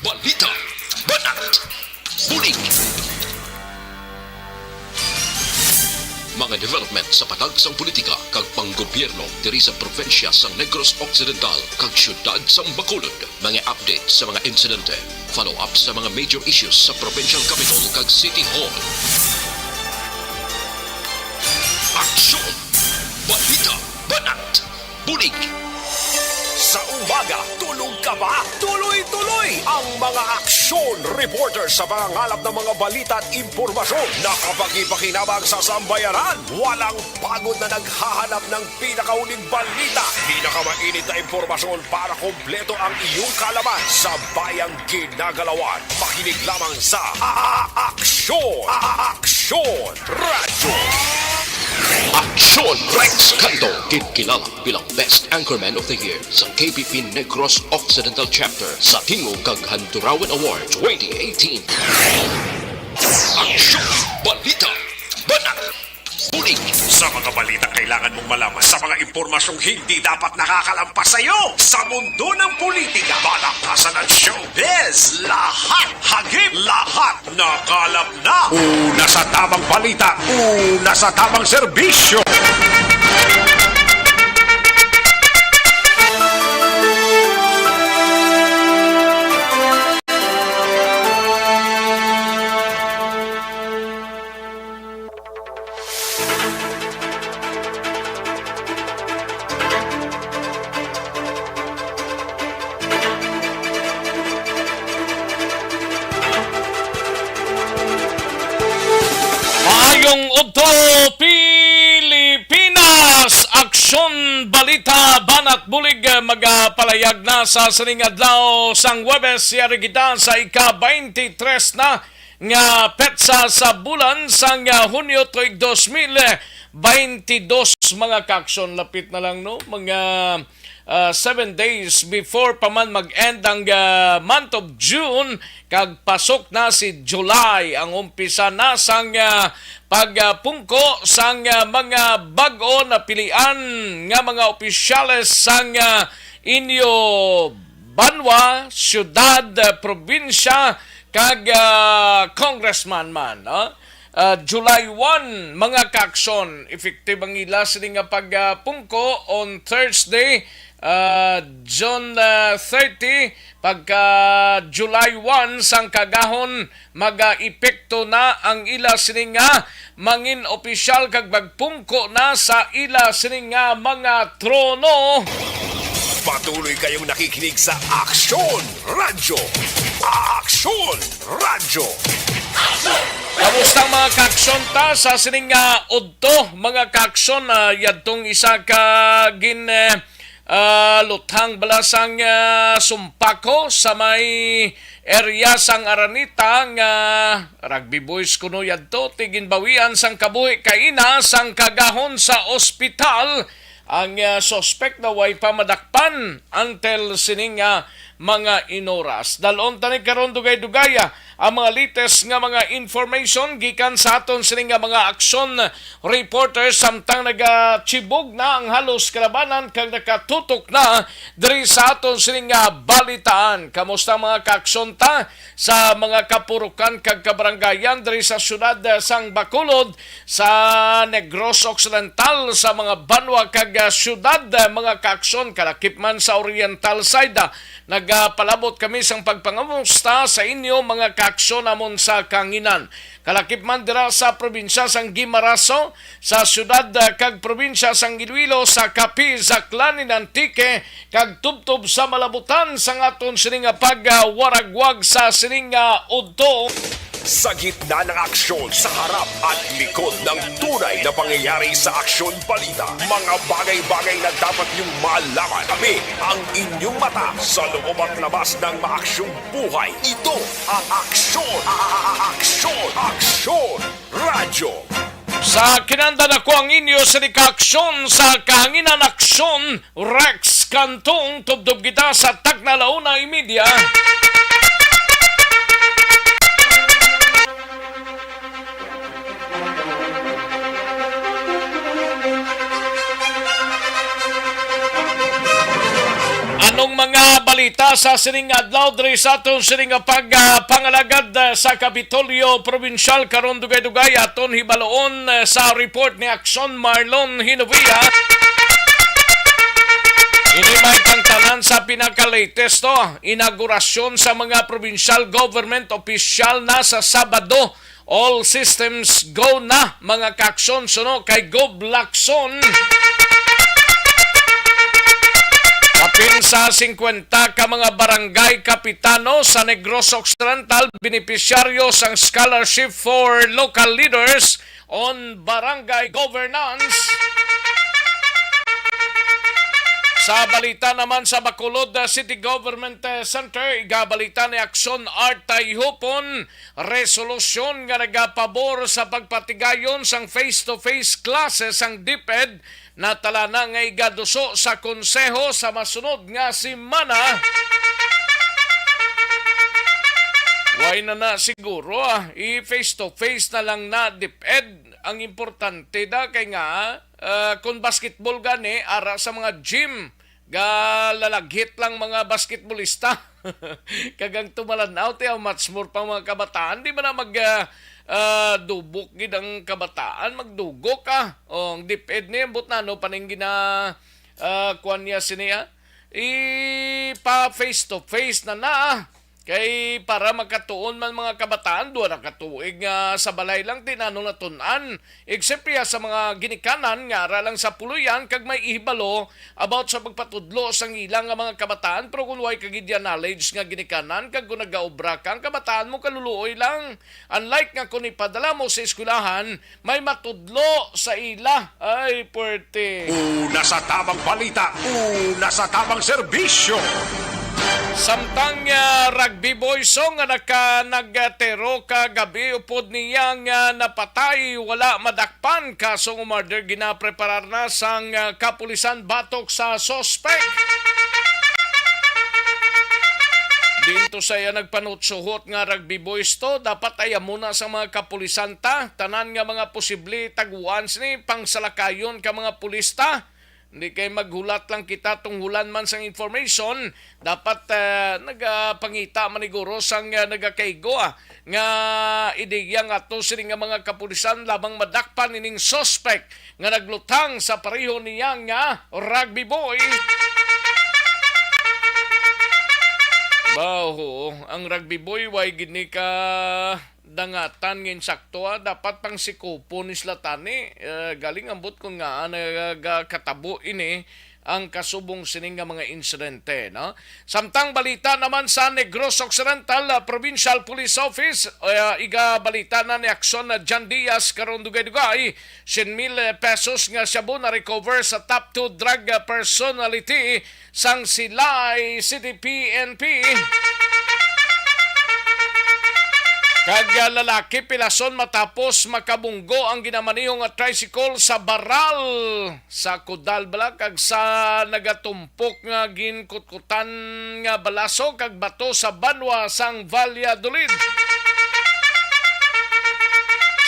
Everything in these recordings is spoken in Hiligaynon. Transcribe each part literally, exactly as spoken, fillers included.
Balita, banat, bulig. Mga development sa patag sang politika kag panggobyerno diri sa probinsya sang Negros Occidental kag siyudad sang Bacolod. Mga update sa mga insidente, follow-up sa mga major issues sa provincial capital kag city hall. Aksyon! Balita, banat, bulig. Sa umaga, tulog ka ba? Tuloy-tuloy ang mga aksyon reporter sa pangangalap ng mga balita at impormasyon na kapakipakinabang sa sambayanan. Walang pagod na naghahanap ng pinakahuling balita, pinakamainit na impormasyon para kompleto ang iyong kaalaman sa bayang ginagalawan. Makinig lamang sa A-, A-, Aksyon! A-, A-, Aksyon Radyo! Aksyon Rex Canto, ginkilala bilang Best Anchorman of the Year sa K P P Negros Occidental Chapter sa tingog kag Handurawan Award twenty eighteen. Aksyon! Balita! Banat! Bulig! Sa mga balitang kailangan mong malaman, sa mga impormasyong hindi dapat nakakalampas sa iyo, sa mundo ng politika, palakasan at showbiz, lahat hagip, lahat nakalap na. Una sa tamang balita, una sa tamang serbisyo. Maayong udto, Pilipinas! Aksyon, balita, banat, bulig, eh, magapalayag na sa sining adlaw sang Huwebes. Yari kita sa ika-twenty-three na nga petsa sa bulan sang, ah, Hunyo tuig dos mil beintidos, mga kaaksyon. Lapit na lang, no? Mga, ah, seven days before pa man mag-end ang, ah, month of June, kag pasok na si July, ang umpisa na sang, ah, pagpungko sang, ah, mga bag-o napilian nga mga opisyales sang, ah, inyo banwa, syudad, ah, probinsya, kag, ah, congressman man, no? Ah, July one, mga kaaksyon, effective ang ila sini nga pagpungko on Thursday, ah, June, ah, thirty, pagka July one sang kagahon, mag-epekto na ang ila sini nga mangin opisyal kag magpungko na sa ila sini nga mga trono. Patuloy kayong nakikinig sa Aksyon Radyo. Aksyon Radyo. Kamusta, mga kaaksyon, ta sa sining nga udto, mga kaaksyon? Ah, yadtong isa ka gin, eh, ah, luthang bala sang, ah, sumpako sa may area sang Araneta nga Rugby Boys kuno yadto, ti ginbawian sang kabuhi kaina sang kagahon sa ospital. Ang, ah, suspek na way pa madakpan until sining, ah, mga inoras. Dal-on ta ni karon dugay-dugay, ah, ang mga latest nga mga information gikan sa aton sining nga mga aksyon reporters, samtang nagatibog na ang halos kalabanan kag nakatutok na diri sa aton sining nga balitaan. Kamusta, mga kaaksyon, ta sa mga kapurukan kag kabarangayan diri sa siyudad, ah, sang Bacolod, sa Negros Occidental, sa mga banwa kag, ah, siyudad, ah, mga kaaksyon, kalakip man sa Oriental side, ah, nagapalabot kami sang pagpangamusta sa inyo, mga kaaksyon, amon sa kahanginan. Kalakip man dira sa probinsya sang Guimaraso, sa siyudad, ah, kag probinsya sang Iloilo, sa Capiz, Aklan, and Antique, kag tubtob sa malabutan sang aton sini nga pagwaragwag sa sini nga udto. Sa gitna ng aksyon, sa harap at likod ng tunay na pangyayari sa Aksyon Balita, mga bagay-bagay na dapat niyong malaman. Kami ang inyong mata sa loob at labas ng maaksyong buhay. Ito ang Aksyon, a-, a-, a-, Aksyon, Aksyon Radyo. Sa kinandan ako ang inyo sa aksyon sa kahanginan, Aksyon Rex Cantong, tubtob kita sa takna la una y media. Anong mga Balita sa sining adlaw diri sa aton sining nga pag, ah, pangalagad, ah, sa Kapitolyo Probinsyal karon, dugay-dugay aton hibaloon, ah, sa report ni Action Marlon Hinovia. Ini may pangtanan sa pinaka-latest, no? Inaugurasyon sa mga provincial government official na sa Sabado. All systems go na, mga ka-Aksyon, suno kay Gob Lacson. Kapin sa singkwenta ka mga barangay kapitano sa Negros Occidental benepisyaryo sang Scholarship for Local Leaders on Barangay Governance. Sa balita naman sa Bacolod, uh, City Government, uh, Center, igabalita ni Aksyon Art Tayhupon, resolusyon nga nagapabor sa pagpatigayon sang face-to-face classes sang DepEd natalana nga igaduso sa konseho sa masunod nga semana. Way na na siguro, ah, i-face-to-face na lang na DepEd. Ang importante da kay nga, ah, kung basketball gani, ara sa mga gym, galalaghit lang mga basketballista. Kag ang tumalan-aw, ti, ah, much more pang mga kabataan, di ba na mag, ah, ah, dubok gid ang kabataan, magdugok, ah. O, ang DepEd ni, ambot na, no, paning gina, ah, kuwan niya sini, ah. Ipa face to face na na, ah. Kay para makatuon man mga kabataan, duha na ka tuig nga sa balay lang, ti, nano natun-an. Except ya sa mga ginikanan nga ara lang sa puloy-an kag may ihibalo about sa pagpatudlo sang ila nga mga kabataan, pero kung way ka gid ya knowledge nga ginikanan kag kung nagaobra ka, ang kabataan mo kaluluoy lang. Unlike nga kung ipadala mo sa eskwelahan, may matudlo sa ila. Ay, puwerte. Una sa tamang balita, una sa tamang serbisyo. Samtang, ah, rugby boy song nga naka-, nagtero kagabi upod niya nga napatay, wala madakpan kasong umorder, ginapreparar na sang, ah, kapulisan batok sa suspek. Dinto sa iya nagpanutsuhot nga rugby boys to, dapat ay amo na sa mga kapulisan ta, tanan nga mga posible taguan sini pangsalakayon ka mga pulis ta. Hindi kay maghulat lang kita tunghulan man sang information, dapat, ah, nagapangita man ni guro sang, ah, nagakaigo, ah, nga ideya nga to sini nga mga kapulisan lamang madakpan ining suspect nga naglutang sa pareho niya nga rugby boy. Baho, ang rugby boy way gid ni ka dangatan nga insakto, ah. Dapat pang sikupo ni sila tani. Eh, galing ambot kung nga, ah, nagakatabo ini ang kasubong sining nga mga insidente, no? Samtang balita naman sa Negros Occidental, ah, Provincial Police Office, ah, igabalita na ni Aksyon na John Diaz karon dugay-dugay, siyam mil pesos nga shabu na recover sa top two drug, ah, personality sang Silay City P N P. Kag, ah, lalaki pilason matapos makabunggo ang ginamaniho nga tricycle sa baral sa Kudal bala kag sa nagatumpok nga ginkutkutan nga balaso kag bato sa banwa sang Valladolid.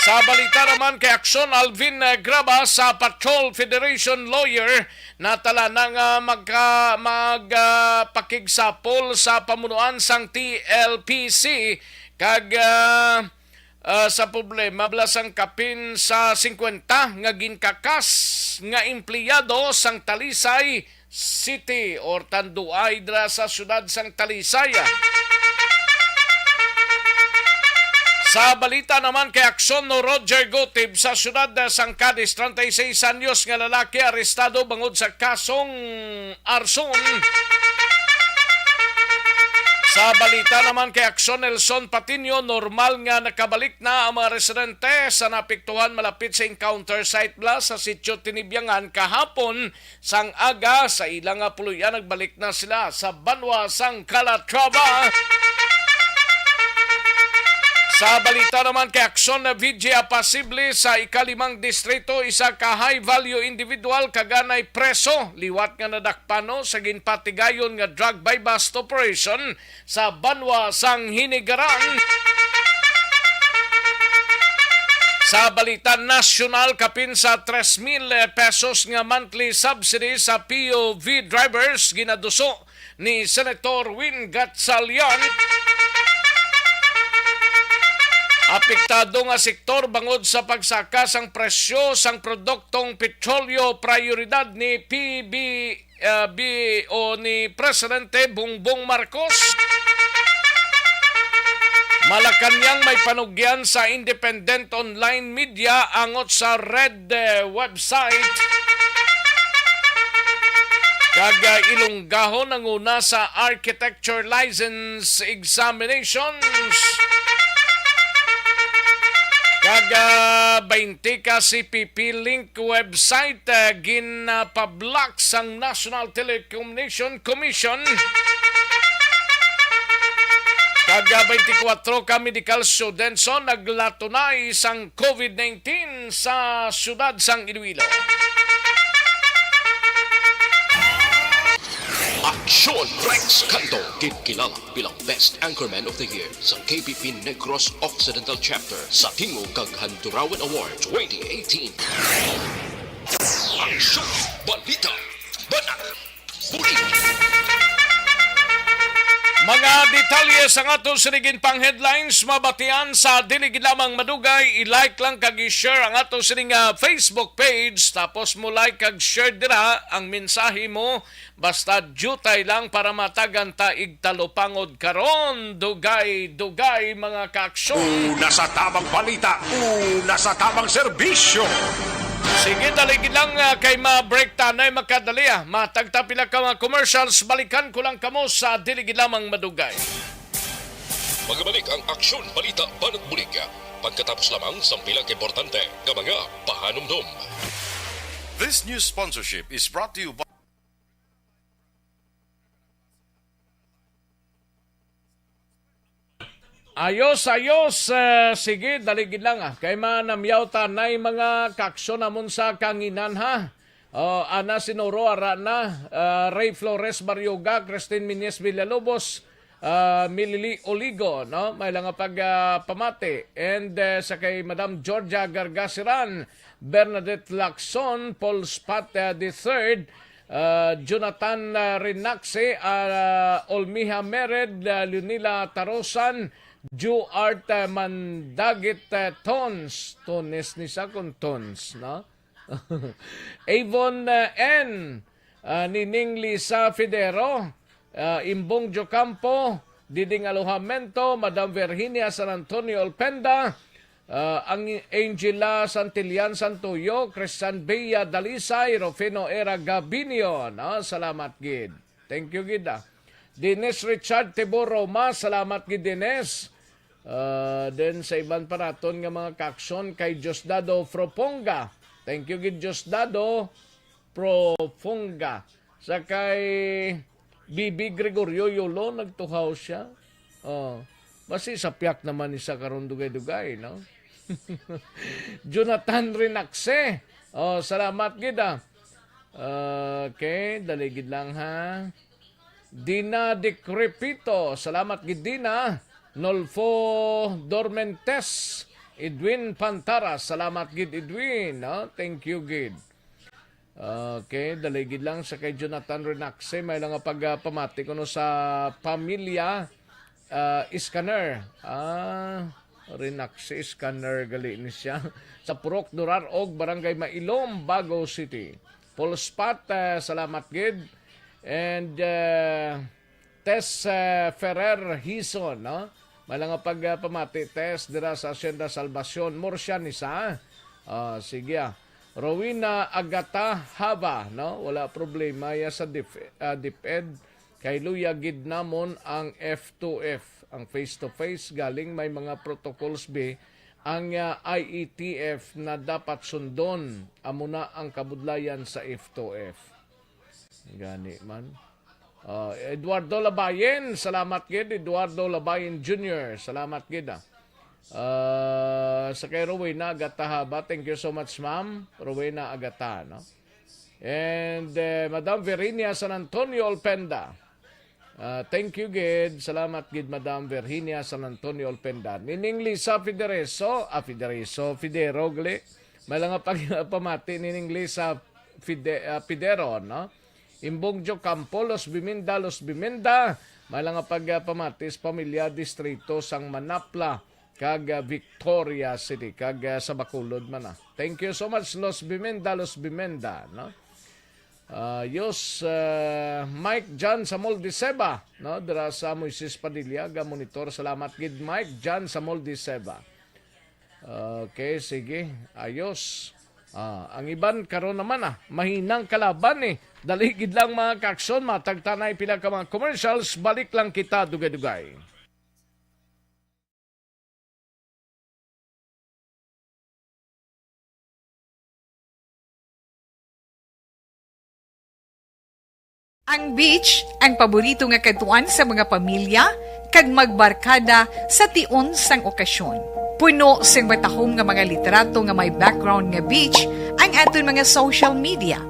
Sa balita naman kay Aksyon, Alvin, eh, Graba sa Patrol Federation lawyer natala na nga magka-, mag, ah, pakigsapol sa pamunuan sang T L P C kag, ah, ah, sa problema bala sang kapin sa singkwenta nga ginkakas nga empleyado sang Talisay City or Tanduay dira sa siyudad sang Talisay. Sa balita naman kay Aksyon, no, Roger Gotib sa siyudad sang Cadiz, treinta y seis anyos nga lalaki arestado bangod sa kasong arson. Sa balita naman kay Aksyon, Nelson Patiño, normal nga nakabalik na ang mga residente sa napiktuhan malapit sa encounter site bala sa Sitio Tinibiangan kahapon sang aga. Sa ila nga puloy-an, nagbalik na sila sa banwa sang Calatrava. Sa balita naman kay Aksyon, na V G A, posible sa ikalimang distrito, isa ka high-value individual kaganay preso liwat nga nadakpan, no, sa ginpatigayon nga drug buy-bust operation sa banwa sang Hinigaran. Sa balita nasyonal, kapin sa tres mil pesos nga monthly subsidy sa P O V drivers ginaduso ni Senator Win Gatchalian. Apektado nga sektor bangod sa pagsaka sang presyo sang produktong petrolyo, prayoridad ni P B, ah, B o ni Presidente Bongbong Marcos. Malacañang may panugyan sa independent online media angot sa red, eh, website. Kag, ah, Ilonggahon nanguna sa architecture license examinations. Kag, ah, baynte ka C P P link website, ah, ginpablock sang National Telecommunication Commission. Kag, ah, twenty-four ka medical students, oh, naglatunay sang COVID nineteen sa siyudad sang Iloilo. Aksyon! Rex Canto, ginkilala bilang Best Anchorman of the Year sa K P P Negros Occidental Chapter sa Tingog kag Handurawan Award twenty eighteen. Aksyon! Balita! Banat! Bulig! Mga detalye sang ato sining pang headlines mabatian sa dili gid lamang madugay. I-like lang kag i-share ang ato sining, ah, Facebook page, tapos mo like kag share dira ang mensahe mo. Basta diutay lang para matagan ta igtalupangod karon. Dugay, dugay, mga kaaksyon. Una sa tamang balita, una sa tamang serbisyo. Sige, dali gid lang, ah, kay ma-break ta na makadali, ah. Matag ta pila ka mga commercials, balikan ko lang kamo sa dili gid lamang madugay. Magabalik ang Aksyon Balita Banat Bulig pagkatapos lamang sang pila ka importante nga mga pahanumdom. This news sponsorship is brought to you by Ayos, ayos. Eh, sige, dali gid lang, ah. Kay manamyaw ta nay mga kaaksyon namon sa kanginan, ha. Oh, Ana Sinoro, ara na, ah, Ray Flores Barioga, Christine Miñez Villalobos, ah, Milili Oligo, no? May lang nga pag, ah, pamati. And, eh, sa kay Madam Georgia Gargasiran, Bernadette Lacson, Paul Spat, ah, the third, ah, Jonathan, ah, Renaxe, ah, Olmiha Mered, ah, Leonila Tarosan, Ju Art, ah, Mandagit, ah, Tons, Tones ni sa kun Tons, no? Avon, ah, N, ah, Nining Lisa Fidero, ah, Imbong Jocampo, Diding Alojamento, Madam Virginia San Antonio Olpenda, ah, ang Angela Santillan Santuyo, Christian Bea Dalisay, Rufino Era Gabinio, no? Salamat gid. Thank you gid, ah. Dennis Richard Tibor Roma, salamat gid, Dennis. Ah, then sa iban pa naton nga mga kaaksyon, kay Diosdado Froponga. Thank you gid, Diosdado Profunga. Sa kay B B Gregorio Yolo, nagtuhaw siya. Oh, basi sapyak naman ni sa karon dugay-dugay, no? Jonathan Renaxe. Oh, salamat gid, ah. Okay, dali gid lang, ha. Dina Decrepito, salamat gid, Dina. Nolfo Dormentes, Edwin Pantara, salamat gid, Edwin, no? Thank you gid. Okay, dali gid lang sa kay Jonathan Renaxe, may lang nga pagpamati kuno sa pamilya, ah, Scanner. Ah, Renaxe Scanner gali ni siya. Sa Purok Durar og Barangay Mailom, Bago City. Paul Spot, ah, salamat gid. And, ah, Tess, eh, Ferrer Hison, no? May lang nga pag, ah, pamati, Tess, dira sa Hacienda Salvacion, Murcia ni sa. Ah, sige, ah. Rowena Agata Haba, no? Wala problema ya sa dif-, ah, DepEd. Kay luya gid namon ang F two F, ang face to face. Galing may mga protocols bi ang, ah, I E T F na dapat sundon. Amo na ang kabudlayan sa F two F. Gani man. Ah, Eduardo Labayen, salamat gid, Eduardo Labayen Junior. Salamat gid, ah. Ah, sa kay Rowena Agata Haba, thank you so much, ma'am. Rowena Agata, no? And, eh, Madam Verinia San Antonio Olpenda. Ah, thank you gid. Salamat gid, Madam Virginia San Antonio Olpenda. Nining Lisa Fidereso, ah, Fidereso, Fidero, gali. May lang nga pag-, pamati, Nining Lisa Fide-, ah, Fidero, no? Imbong Jocampo, Los Biminda, Los Biminda. May lang nga pagpamati sa pamilya, distrito sang Manapla, kag, ah, Victoria City, kag, ah, sa Bacolod man, ah. Thank you so much, Los Biminda, Los Biminda, no? Ah, Yos, ah, Mike John Samol de Seba, no? Dira sa Moises Padilla, ga monitor. Salamat gid, Mike John Samol de Seba. Okay, sige. Ayos. Ah, ang iban karon naman, ah, mahinang kalaban, eh. Dali gid lang, mga kaaksyon, matagtanay pila ka mga commercials, balik lang kita dugay-dugay. Ang beach, ang paborito nga kadtuan sa mga pamilya kag magbarkada sa tion sang okasyon. Puno sing matahom nga mga litrato nga may background nga beach ang aton mga social media.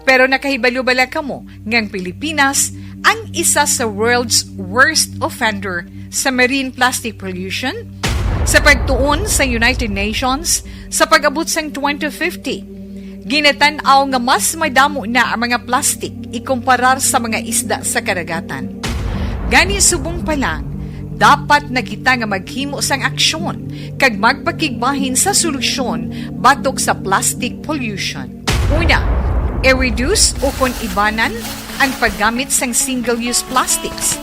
Pero nakahibalo bala kamo nga ang Pilipinas ang isa sa world's worst offender sa marine plastic pollution? Sa pagtuon sa United Nations, sa pag-abot sang twenty fifty, ginatan-aw nga mas madamo na ang mga plastik ikumparar sa mga isda sa kadagatan. Gani, subong pa lang, dapat na kita nga maghimo sang aksyon kag magpakigbahin sa solusyon batok sa plastic pollution. Una, i-reduce ukon ibanan ang paggamit sang single-use plastics.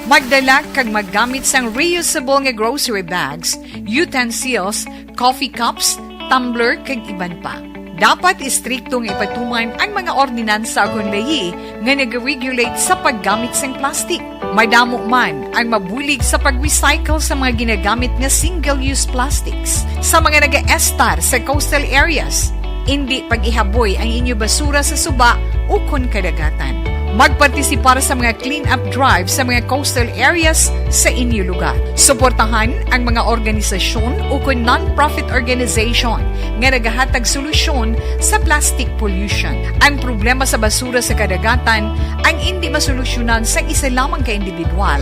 Magdala kag maggamit sang reusable nga grocery bags, utensils, coffee cups, tumbler, kag iban pa. Dapat istrikto nga ipatuman ang mga ordinansa ukon layi nga nag-regulate sa paggamit sang plastic. Madamo man ang mabulig sa pag-recycle sa mga ginagamit nga single-use plastics sa mga nagaestar sa coastal areas. Indi pag-ihaboy ang inyo basura sa suba ukon kadagatan. Magpartisipar sa mga clean-up drive sa mga coastal areas sa inyo lugar. Suportahan ang mga organisasyon ukon non-profit organization nga nagahatag solusyon sa plastic pollution. Ang problema sa basura sa kadagatan ang indi masolusyonan sang isa lamang ka individual,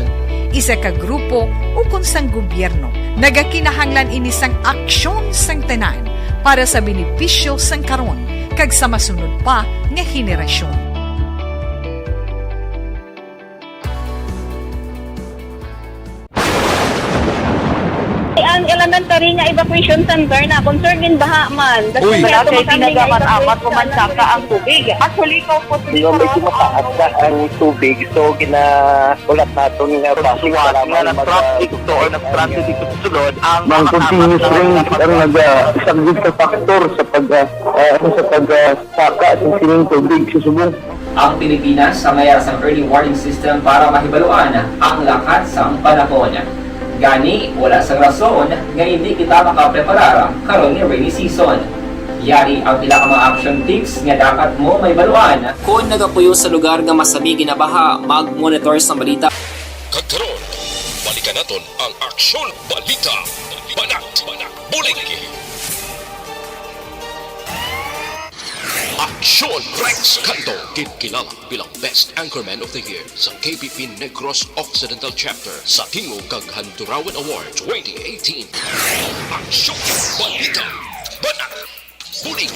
isa ka grupo, ukon sang gobyerno. Nagakinahanglan ini sang aksyon sang tanan para sa benepisyo sang karon kag sa masunod pa nga henerasyon. Ang elementary nga evacuation center na concern din baha man. Uy, wala kay pinagamat-amat ko man saka ang tubig. Actually, ko po. Medyo mataas na ang tubig, so gina-, ulat naton nga basic nga nag-traffic to or nag-transit dito sa sulod ang mga continuous rain ang nag-, ah, isang big factor sa pag, ah, ah, sa pag, ah, saka sa sining tubig sa subong. Ang Pilipinas ang may sang early warning system para mahibaluan ang lakat sang panahon. Gani, wala sang rason nga hindi kita makapreparar karon nga rainy season. Yari ang pila ka mga action tips nga dapat mo mahibaluan. Kon nagapuyo sa lugar nga masami ginabaha, mag-monitor sa balita. Kag karon, balikan naton ang Aksyon Balita. Banat, bulig. Aksyon Rex Canto, ginkilala bilang Best Anchorman of the Year sa K P P Negros Occidental Chapter sa Tingog kag Handurawan Award twenty eighteen. Aksyon Balita. Banat. Bulig.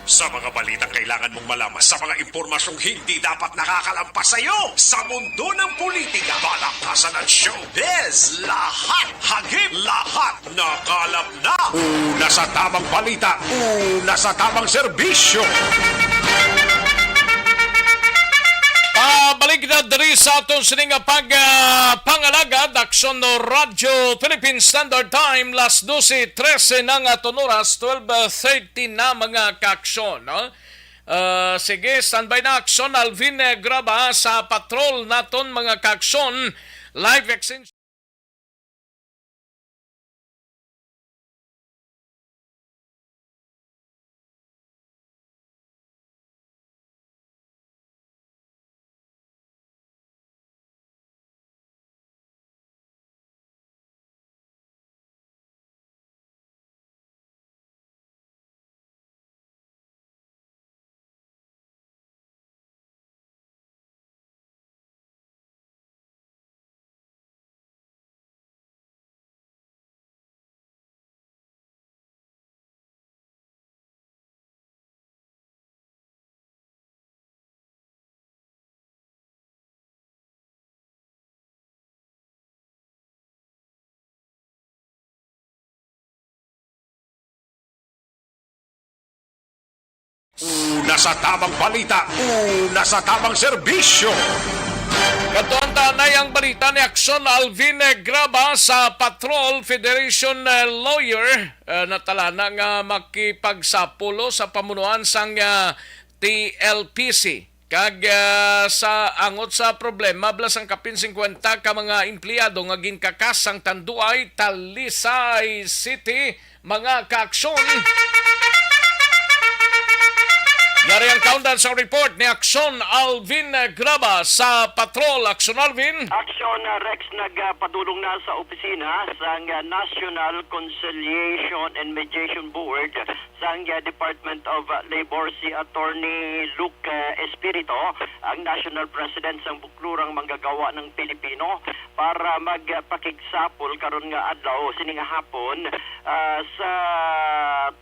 Sa mga balitang kailangan mong malaman, sa mga impormasyong hindi dapat nakakalampas sa iyo, sa mundo ng politika, balakasan at showbiz, lahat hagip, lahat nakalap na. Una sa tamang balita, una sa tamang serbisyo. Pabalik na diri sa aton sini nga pag, ah, pangalagad, Aksyon Radyo Philippine Standard Time, las dose trese na nga aton oras, twelve thirty na, mga kaaksyon, no? Ah, sige, standby na, Aksyon Alvin, eh, Graba sa patrol naton, mga kaaksyon. Live extension. Una sa tamang balita, una sa tamang serbisyo. Kadtuan ta anay ang balita ni Aksyon Alvin Graba sa Patrol Federation, eh, Lawyer, eh, natalana nga makipagsapulo sa pamunuan sang, ah, T L P C. Kag, ah, sa angot sa problema, bala sang kapin singkwenta ka mga empleyado nga ginkakas sang Tanduay, Talisay City, mga kaaksyon. Yari ang kaundan sa report ni Aksyon Alvin Graba sa Patrol. Aksyon Alvin. Aksyon, uh, Rex, nagpadulong na sa opisina sang, uh, National Conciliation and Mediation Board sang, uh, Department of, uh, Labor si Attorney Luke, uh, Espirito, ang National President sang Buklurang Manggagawa ng Pilipino, para magpakigsapol karon nga adlaw, sining hapon, ah, sa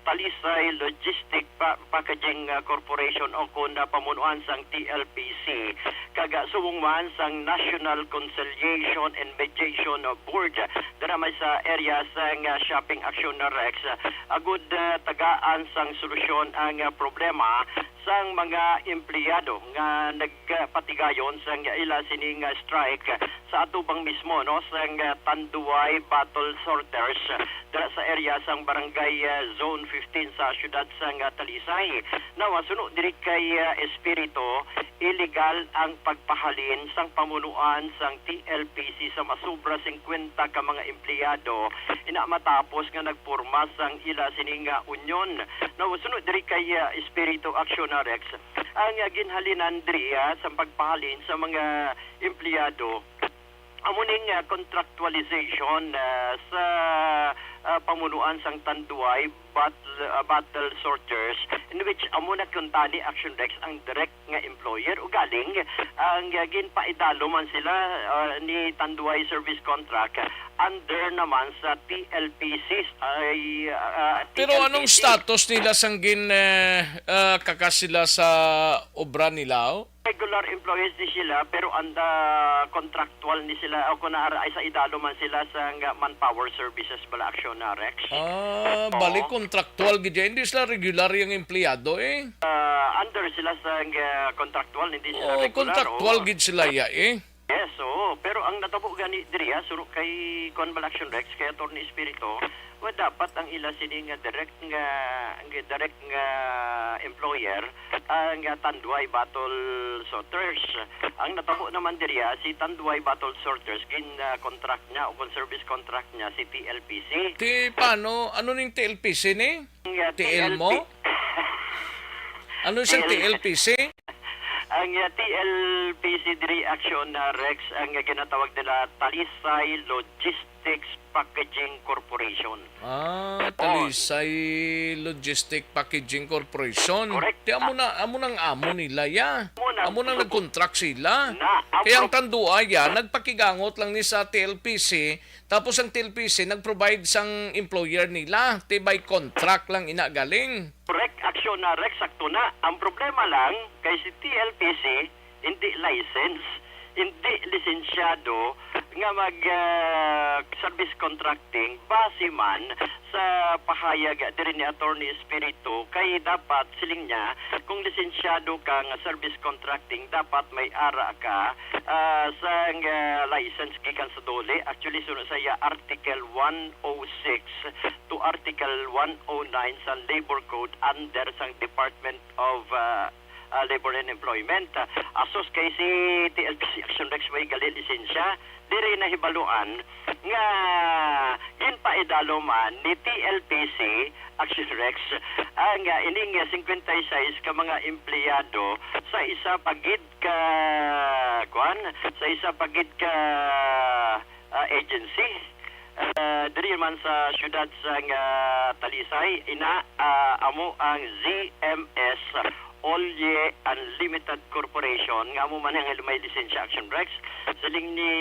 Talisay Logistic Pa-, Packaging, ah, Corporation o kon, ah, pamunuan sang T L P C, kag, ah, subong man sang National Conciliation and Mediation Board, dira may sa area sang, ah, Shopping Action Rex, agud, ah, tagaan sang solusyon ang, ah, problema sang mga empleyado nga nagpatigayon sang ila sini nga strike sa atubang mismo, no, sang, ah, Tanduay Bottle Sorters, dira sa area sang Barangay, ah, Zone fifteen sa siyudad sang, ah, Talisay. Now, suno diri kay, ah, Espiritu, illegal ang pagpahalin sang pamunuan sang T L P C sa masobra singkwenta ka mga empleyado, ina matapos nga nagporma sang ila sini nga unyon. Now, sunod diri kay, ah, Espiritu Accionarex, ang, ah, ginhalinan diri, ah, sa pagpahalin sa mga empleyado, amo ning, ah, contractualization, ah, sa, ah, pamunuan sang Tanduay Bottle, ah, Bottle Sorters, in which amo na kuntani, Action Rex, ang direct nga employer. Ugaling, ang, ah, ginpaidalo man sila, ah, ni Tanduay Service Contract under naman sa T L P C, ay, ah, Pero anong T L P C. Status nila sang gin, eh, ah, kakas sila sa obra nila, oh? Regular employees ni sila, pero ang, ah, contractual ni sila, o kung naara ay sa idalo man sila sa nga manpower services bala, Action na Rex. Ah, Oo. Bali contractual gid yan. Hindi sila regular yung empleyado, eh. Ah, under sila sa, ah, contractual, hindi sila Oo, regular, contractual oo. Gid sila ya, eh. Yes, oo. Pero ang natabo gani diri, ah, suro kay Kuan Balaction Rex, kay Attorney Espirito, wa dapat ang ila sini nga direct nga, nga direct nga employer ang, ah, Tanduay Bottle Sorters. Ang natabo naman diri, ah, si Tanduay Bottle Sorters, gin, ah, contract niya o kung service contract niya si T L P C. Ti paano? Ano ning T L P C ni? Ang, ah, T L mo? T L P Ano siyang T L P C? Ang, uh, T L P C diri, Action, uh, Rex, ang, uh, ginatawag nila Talisay Logistics Packaging Corporation. Ah, Talisay Logistic Packaging Corporation. Correct. Di amo na, amo nang amo nila, ya. Amo na. Amo nang nag-contract sila. Na, ang Kaya ang pro- Tanduay, ya, nagpakigangot lang ni sa T L P C, tapos ang T L P C nag-provide sang employer nila, ti by contract lang ina galing. Correct, Action na Rex, sakto na. Ang problema lang, kay si T L P C, hindi license, hindi lisensyado nga mag, ah, service contracting, base man sa pahayag diri ni Attorney Espiritu, kay dapat, siling niya, kung lisensyado ka nga service contracting, dapat may ara ka, ah, sa, ah, license gikan sa DOLE. Actually, suno sa iya Article one oh six to Article one oh nine sa Labor Code under sang Department of, ah, ah, Labor and Employment. Ah, asos kay si T L P C Action Rex may gali lisensya, diri nahibaluan nga ginpaidalo man ni T L P C Action Rex ang, ah, ining, ah, singkwenta y seis ka mga empleyado sa isa pa gid ka, kuan, sa isa pa gid ka, ah, agency. Ah, diri man sa siyudad sang, ah, Talisay, ina, ah, amo ang Z M S Olye Unlimited Corporation, nga amo man ang may lisensya, Action Rex. Siling ni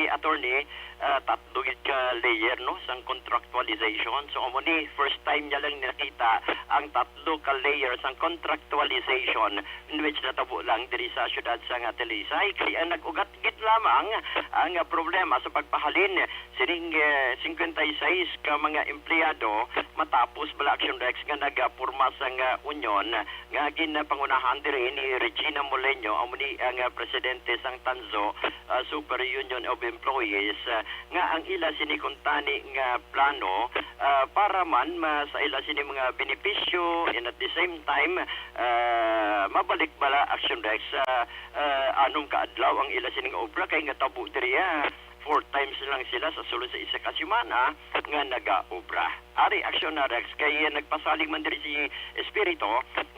attorney, ah, tatlo gid ka layer, no, sang contractualization. So, amo ni, first time niya lang nakita ang tatlo ka layer sang contractualization, in which natabo lang diri sa siyudad sang Talisay. Kay ang nag-ugat gid lamang ang, ah, problema sa pagpahalin sining, eh, singkwenta y seis ka mga empleyado matapos bala, Action Rex, nga nagapurma sang, ah, union nga ginpangunahan diri ni Regina Moleño, amo ni ang, ah, presidente sang Tanzo, ah, Super Union of Employees, ah, nga ang ila sini kuntani nga plano, ah, para man ma-, sa ila sini mga benepisyo, and at the same time, ah, mabalik bala, Action Rex, ah, ah, anom ka adlaw ang ila sini nga obra kay nga tabo diri, ah, four times lang sila sa sulod sa isa ka semana nga nagaobra. Ari, Action Rex, kay nagpasalig man diri si Espiritu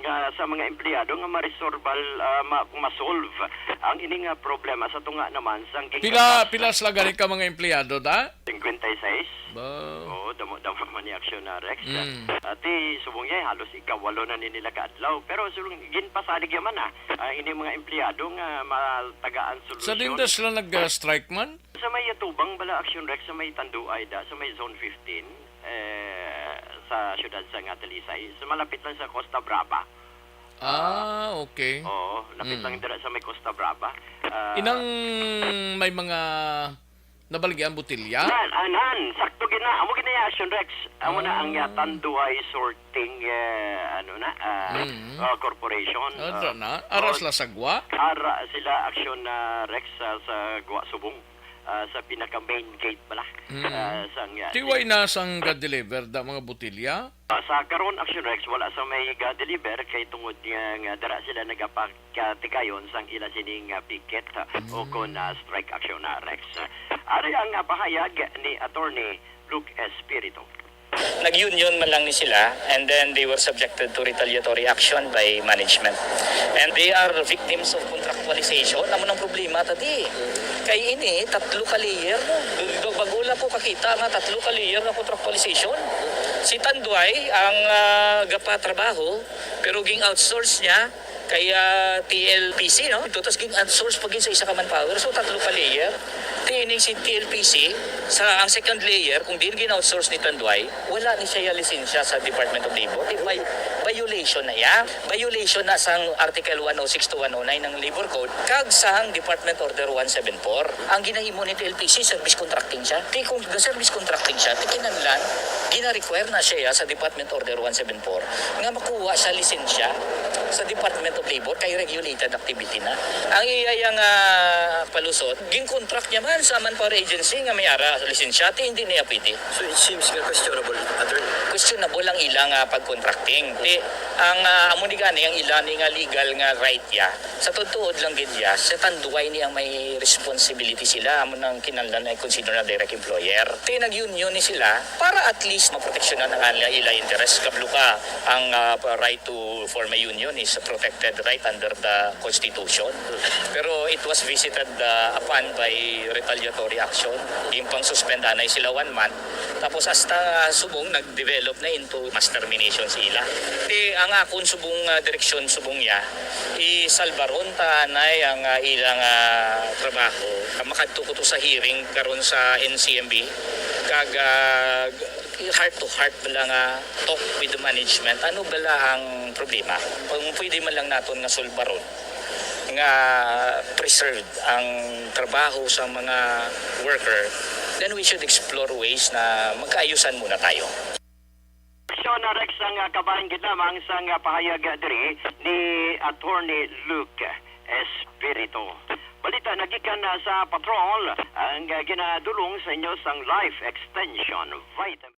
nga sa mga empleyado nga maresolbal, ah, ma-, masolve ang ini nga problema sa tunga naman sang Pila, gin-, pila sila gani ka mga empleyado, da? Cincuenta y seis. Ba? Oo, damo-damo man ni Action Rex. Mm. Ati, subong niya, halos ikawalo na ni nila ka adlaw. Pero subong, ginpasalig yaman, ah, ang ini mga empleyado nga matagaan Sa solusyon. Dinda sila nag-strike man? Sa may atubang bala, Action Rex, sa may Tanduay da, sa may Zone fifteen, eh, sa siyudad sang Talisay, sa malapit lang sa Costa Brava. Ah, okay. Oo, lapit Mm. lang dira sa may Costa Brava. Ah, Inang may mga nabaligyan botelya? Nan, anan, sakto gid na. Amo gid na yung Action Rex. Amo na ang Ah. Yatan Duay Sorting, eh, ano na, ah, Mm. ah, Corporation. Ah, Ah, na? Aras oh, la sa gwa? Ara sila Action, ah, Rex, ah, sa Gwa Subong. Ah, sa pinaka main gate pala, Mm. ah, sang, ah, Tiway na sang ga-deliver da mga botelya? Ah, sa karon, Action Rex, wala sa may ga-deliver kay tungod nga, nga dara sila nagapakatigayon sang ila sining, ah, picket, ah, o Mm. kon, ah, strike action na, Rex. Ari ang, ah, pahayag ni Attorney Luke Espiritu. Nag-union man lang ni sila, and then they were subjected to retaliatory action by management. And they are victims of contractualization. Amo nang problema, tati. Kay ini, tatlo ka layer, no? Bag-o lang ko kakita nga tatlo ka layer nga contractualization. Si Tanduay ang, ah, gapatrabaho, pero ging-outsource niya kay, ah, T L P C, no? Ito, tas ging-outsource pa gid sa isa ka manpower. So, tatlo ka layer. Tining si T L P C, sa, ang second layer, kung diin gin-outsource ni Tanduay, wala ni siya lisensya sa Department of Labor. Di, vi-, violation na iya. Violation na sang Article one oh six to one oh nine ng Labor Code, kag sang Department Order one seven four. Ang ginahimo ni T L P C, service contracting siya. Ti kung ga-service contracting siya, ti kinahanglan, gina-require na siya sa Department Order one seven four nga makuha siya lisensya sa Department of Labor kay regulated activity na. Ang iya yang, ah, palusot, gin-contract niya man sa Manpower Agency nga may ara lisensya, ti hindi niya pwede. So it seems nga questionable, attorney. Questionable ang ilang, ah, pag-contracting. Ti, ang, ah, amo ni gani ang ila ni nga legal nga right ya. Sa tuod-tuod lang gid ya, sa Tanduay ni ang may responsibility sila, amo nang kinahanglan ay consider na direct employer. Ti nag-union ni sila para at least maproteksyonan ang ala-, ila interest. Kablo ka, ang, ah, pa-, right to form a union is a protected right under the Constitution. Pero it was visited, ah, upon by retaliatory action. Yung pang-suspend anay sila one month. Tapos hasta, ah, subong nag-develop na into mass termination sa ila. Ti ang akon subong, ah, direksyon subong ya, isalbaron ta anay ang, ah, ilang, ah, trabaho. Makadto ko to sa hearing karon sa N C M B. Kag, ah, heart to heart bala nga talk with the management. Ano bala ang problema? Kung pwede man lang naton nga sulbaron nga preserved ang trabaho sa mga worker, then we should explore ways na magkaayusan muna tayo. Aksyon na, Rex, ang, ah, kabahin gid lamang sang, ah, pahayag, ah, diri ni Attorney Luke Espiritu. Balita nagikan, ah, sa Patrol, ang, ah, ginadulong sa inyo sang Life Extension Vitamin.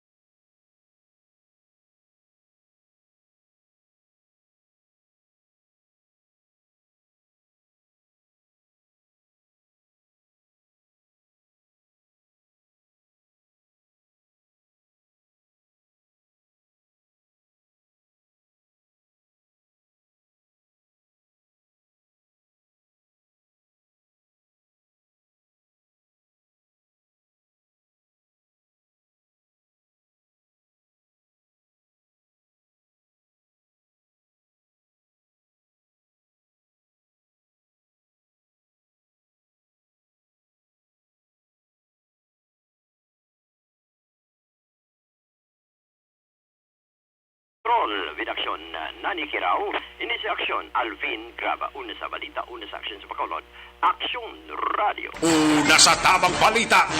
Patrol with Aksyon, uh, Nani Kirao, ini si Aksyon, Alvin Graba, una sa balita, una sa aksyon sa Bacolod, Aksyon Radio. Una sa tamang balita,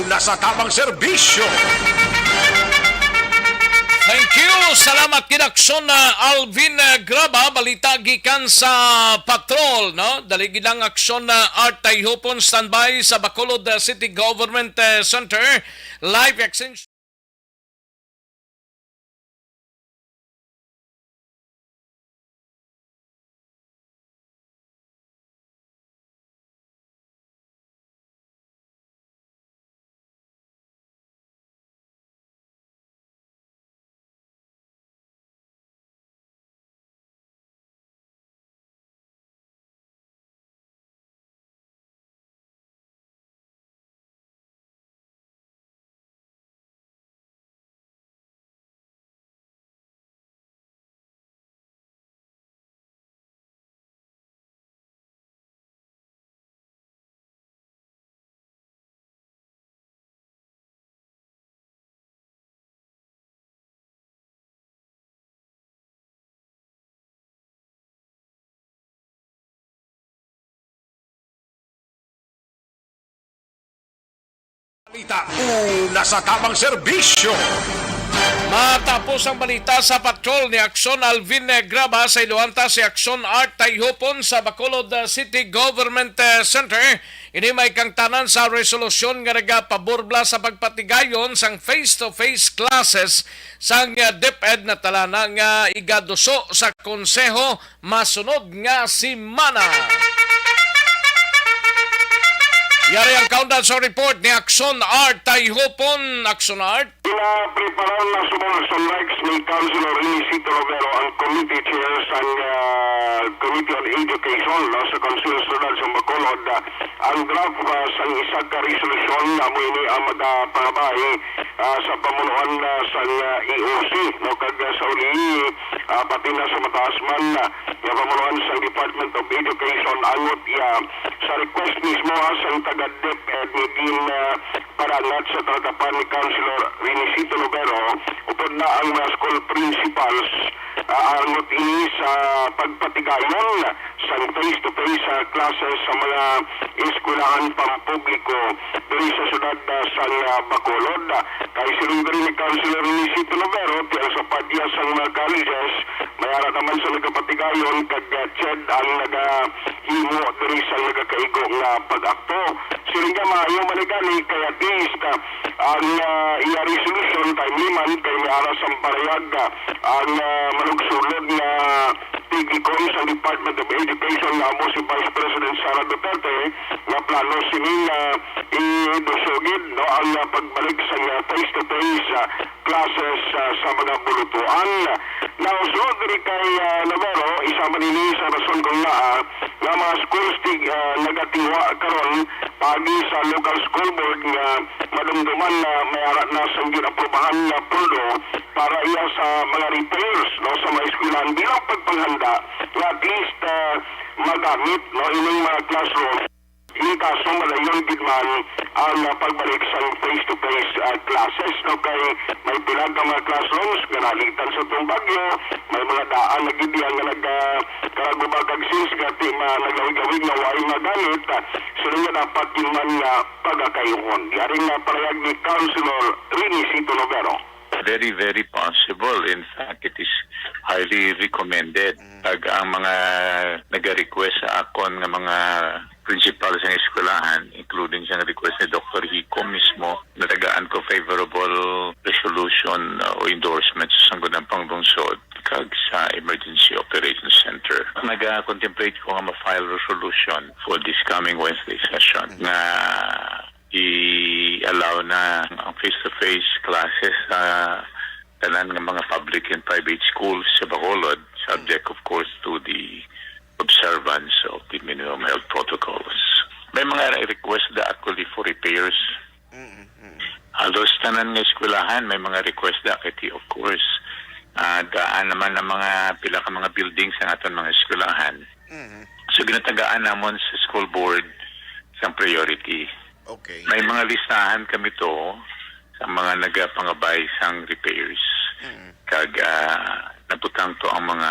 una sa tamang serbisyo. Thank you. Salamat kid Aksyon, uh, Alvin, uh, Graba. Balita gikan sa Patrol, no? Dali gid lang Aksyon, uh, Art Tayhupon, standby sa Bacolod, uh, City Government, uh, Center. Live extension. Balita, una sa tamang serbisyo. Matapos ang balita sa patrol ni Aksyon Alvin, eh, Graba, sa iluanta si Aksyon Art Tayhupon sa Bacolod, eh, City Government, eh, Center. Ini may kangtanan sa resolusyon nga nagapabor bala sa pagpatigayon sang face-to-face classes sang, eh, DepEd na talana nga igaduso sa konseho masunod nga semana. Yari ang countdown sa report ni Aksyon Art Tayhupon. Aksyon Art. Pinapreparar na subong sa likes ni Councilor Renisito Romero, ang committee chair sang, ah, Committee on Education, no, sa Konseho Siyudad sa Bacolod, ah, ang draft, ah, sang isa ka resolusyon nga amo ini ang magapangabay, ah, sa pamunuan, ah, sang, ah, E O C, no, kag, ah, sa uli, ah, pati na sa mataas man, ah, nga pamunuan sang Department of Education, angot iya sa request mismo, ah, sang taga DepEd nga gin, ah, parangat sa talatapan ni Councilor Renisito Lobero, upod na ang mga school principals, ah, angot ini sa pagpatigayon sang face-to-face, ah, classes sa mga eskwelahan pampubliko diri sa siyudad, ah, sang, ah, Bacolod. Kay siling diri ni Councilor Renisito Lobero, ti ang sa padya sang mga colleges, may ara naman sa nagapatigayon kag, ah, CHED ang nagahimo diri sa nagakaigo nga pag-akto. Siling niya, maayo man ni gani kay at least, ah, ang, ah, iya resolution timely man kay may ara sang parayag, ah, ang, ah, manugsulod nga tigikon sa Department of Education nga amo si Vice President Sara Duterte nga plano sini nga idusugid, no, ang, ah, pagbalik sa, ah, face-to-face, ah, classes, ah, sa mga bulutuan. Now, so, diri kay, ah, Navarro, isa man ini sa rason kung ngaa nga mga schools tig, ah, nagatiwa karon paagi sa local school board nga madumduman na may ara na sang ginaprobahan nga pondo para iya sa mga repairs, no, sa mga eskwelahan bilang pagpanghanda nga at least, ah, magamit, no, ining mga classroom. In kaso madayon gid man ang, ah, pagbalik sang face-to-face, ah, classes, no, kay may pila ka mga classrooms nga nalitan sa tong bagyo, may mga daan na gid diha nga nagkaraguba kag since gati ma naglawig-lawig nga way magamit, ah, sila nga dapat gid man nga pagakayuhon. Yari nga parayag ni Councilor Renisito Lobero. Very, very possible. In fact, it is highly recommended. Mm. Kag ang mga nag-request sa akon nga mga principal sa eskwelahan, including sa request ni Doktor Hico mismo, natagaan ko favorable resolution, uh, o endorsement sa Sangguniang Panglungsod kag sa Emergency Operations Center. Naga-contemplate ko nga ma-file resolution for this coming Wednesday session, mm, nga i-allow na ang face-to-face classes sa tanan nga mga public and private schools sa Bacolod, subject, of course, to the observance of the minimum health protocols. May mga request da actually for repairs. Mm, mm. Halos tanan nga eskwelahan may mga request da kay, of course. Ah, daan naman ang mga pila ka mga buildings sa aton mga eskwelahan. Mm. So, ginatagaan namon sa school board sang priority. Okay. May mga listahan kami to sa mga nagapangabay sang repairs. Mm. Kag, ah, Butang to ang mga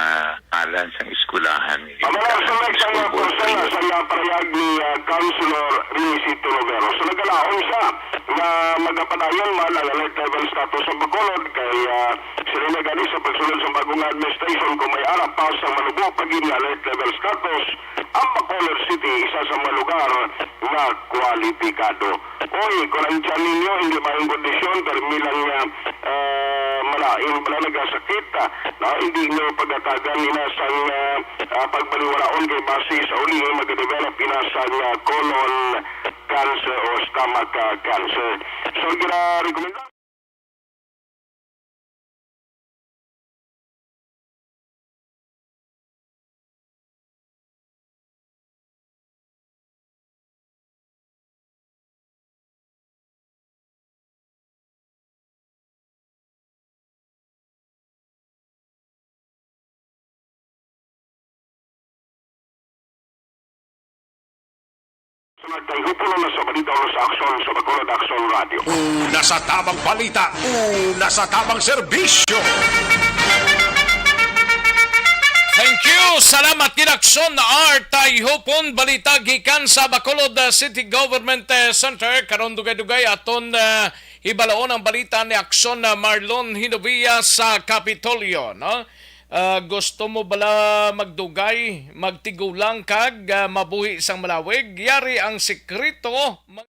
ngalan sang eskwelahan. Pamalason lang sa mga persona sa mga parayag ni, ah, Councilor Rinisito Lovero. So, nagalaom siya nga magapadayon man ang alert level status sa Bacolod kay, ah, sila na gani sa pagsulod sa bagong administration kung may ara pa sa malubo pa gid nga alert level status ang Bacolod City, isa sa mga lugar nga kwalipikado. Oy, kung ang tiyan ninyo hindi ba yung kondisyon, permi lang nga, ah, malain pala nagasakit, ah, no? Hindi nyo pagatagan inasang, ah, ah, pagbaliwalaon kay base sa uli nga mag-develop inasang, ah, colon cancer o stomach, ah, cancer. So, gina-recommend Sunod kay Hupulo na sa Balita o sa Aksyon sa Bacolod Aksyon Radio. Una sa tamang balita, una sa tamang serbisyo. Thank you. Salamat gid, Aksyon Art Tayhupon. Balita gikan sa Bacolod, uh, City Government, uh, Center. Karon dugay-dugay aton, uh, hibaloon ang balita ni Aksyon, uh, Marlon Hinovia sa Kapitolyo, no? Ah, gusto mo bala magdugay, magtigulang kag, ah, mabuhi sang malawig? Yari ang sikreto. Mag-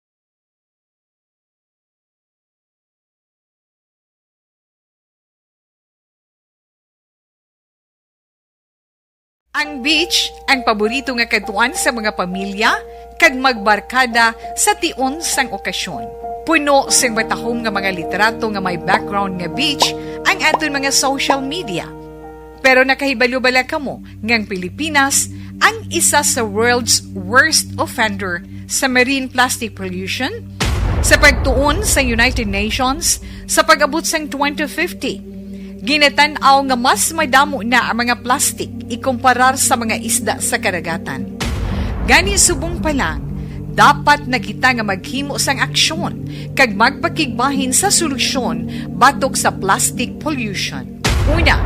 Ang beach, ang paborito nga kadtuan sa mga pamilya kag magbarkada sa tion sang okasyon. Puno sing matahom nga mga litrato nga may background nga beach ang aton mga social media. Pero nakahibalo bala kamo nga ang Pilipinas ang isa sa world's worst offender sa marine plastic pollution? Sa pagtuon sa United Nations, sa pag-abot sang twenty fifty, ginatan-aw nga mas madamo na ang mga plastic ikumparar sa mga isda sa kadagatan. Gani, subong pa lang, dapat na kita nga maghimo sang aksyon kag magpakigbahin sa solusyon batok sa plastic pollution. Una,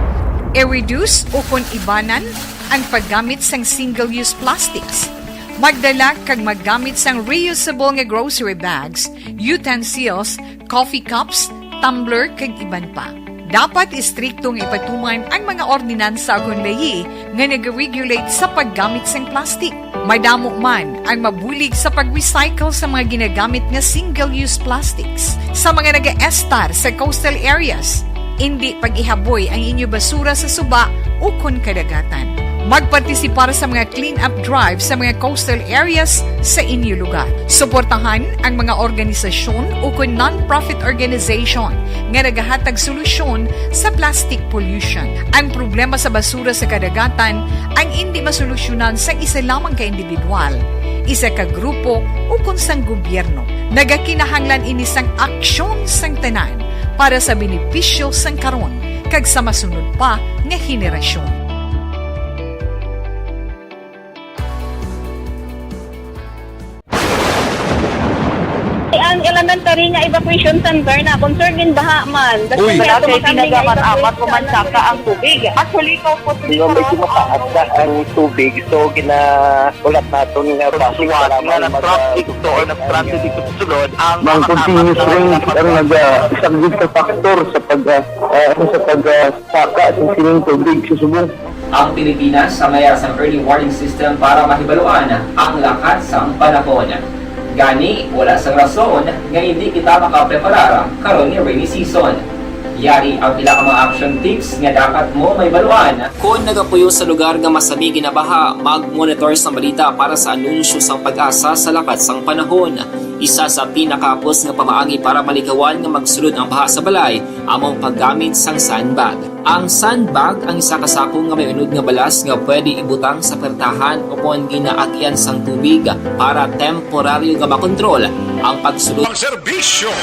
i-reduce ukon ibanan ang paggamit sang single-use plastics. Magdala kag maggamit sang reusable nga grocery bags, utensils, coffee cups, tumbler, kag iban pa. Dapat istrikto nga ipatuman ang mga ordinansa ukon layi nga nag-regulate sa paggamit sang plastic. Madamo man ang mabulig sa pag-recycle sa mga ginagamit nga single-use plastics. Sa mga nagaestar sa coastal areas, indi pag-ihaboy ang inyo basura sa suba ukon kadagatan. Magpartisipar sa mga clean-up drive sa mga coastal areas sa inyo lugar. Suportahan ang mga organisasyon ukon non-profit organization nga nagahatag solusyon sa plastic pollution. Ang problema sa basura sa kadagatan ang indi masolusyonan sang isa lamang ka individual, isa ka grupo, ukon sang gobyerno. Nagakinahanglan ini sang aksyon sang tanan para sa benepisyo sang karon kag sa masunod pa nga henerasyon. Ang elementary nga evacuation center na concern in baha man. Uy. Wala kay tinaga man, amat ko man saka ang tubig. Actually, ikaw po, di ba, medyo mataas na ang tubig, so ginaulat naton nga basi nga lamang nag-traffic to or nag-transit dito sa sulod ang mga continuous rain ang nag-, ah, isang sa factor sa pag, ah, ah, ano, sa pag, ah, saka sa sining tubig sa subong. Ang Pilipinas ang may sang early warning system para mahibaluan ang lakat sang panahon. Gani, wala sang rason nga hindi kita makapreparar karon nga rainy season. Yari ang pila ka mga action tips nga dapat mo mahibaluan. Kon nagapuyo sa lugar nga masami ginabaha, mag-monitor sa balita para sa anunsyo sang PAGASA sa lakat sang panahon. Isa sa pinakahapos nga pamaagi para malikawan nga magsulod ang baha sa balay amo ang paggamit sang sandbag. Ang sandbag ang isa ka sako nga may unod nga balas nga pwede ibutang sa pertahan o kon ginaagian sang tubig para temporaryo nga makontrol ang pagsulod. Ang serbisyo.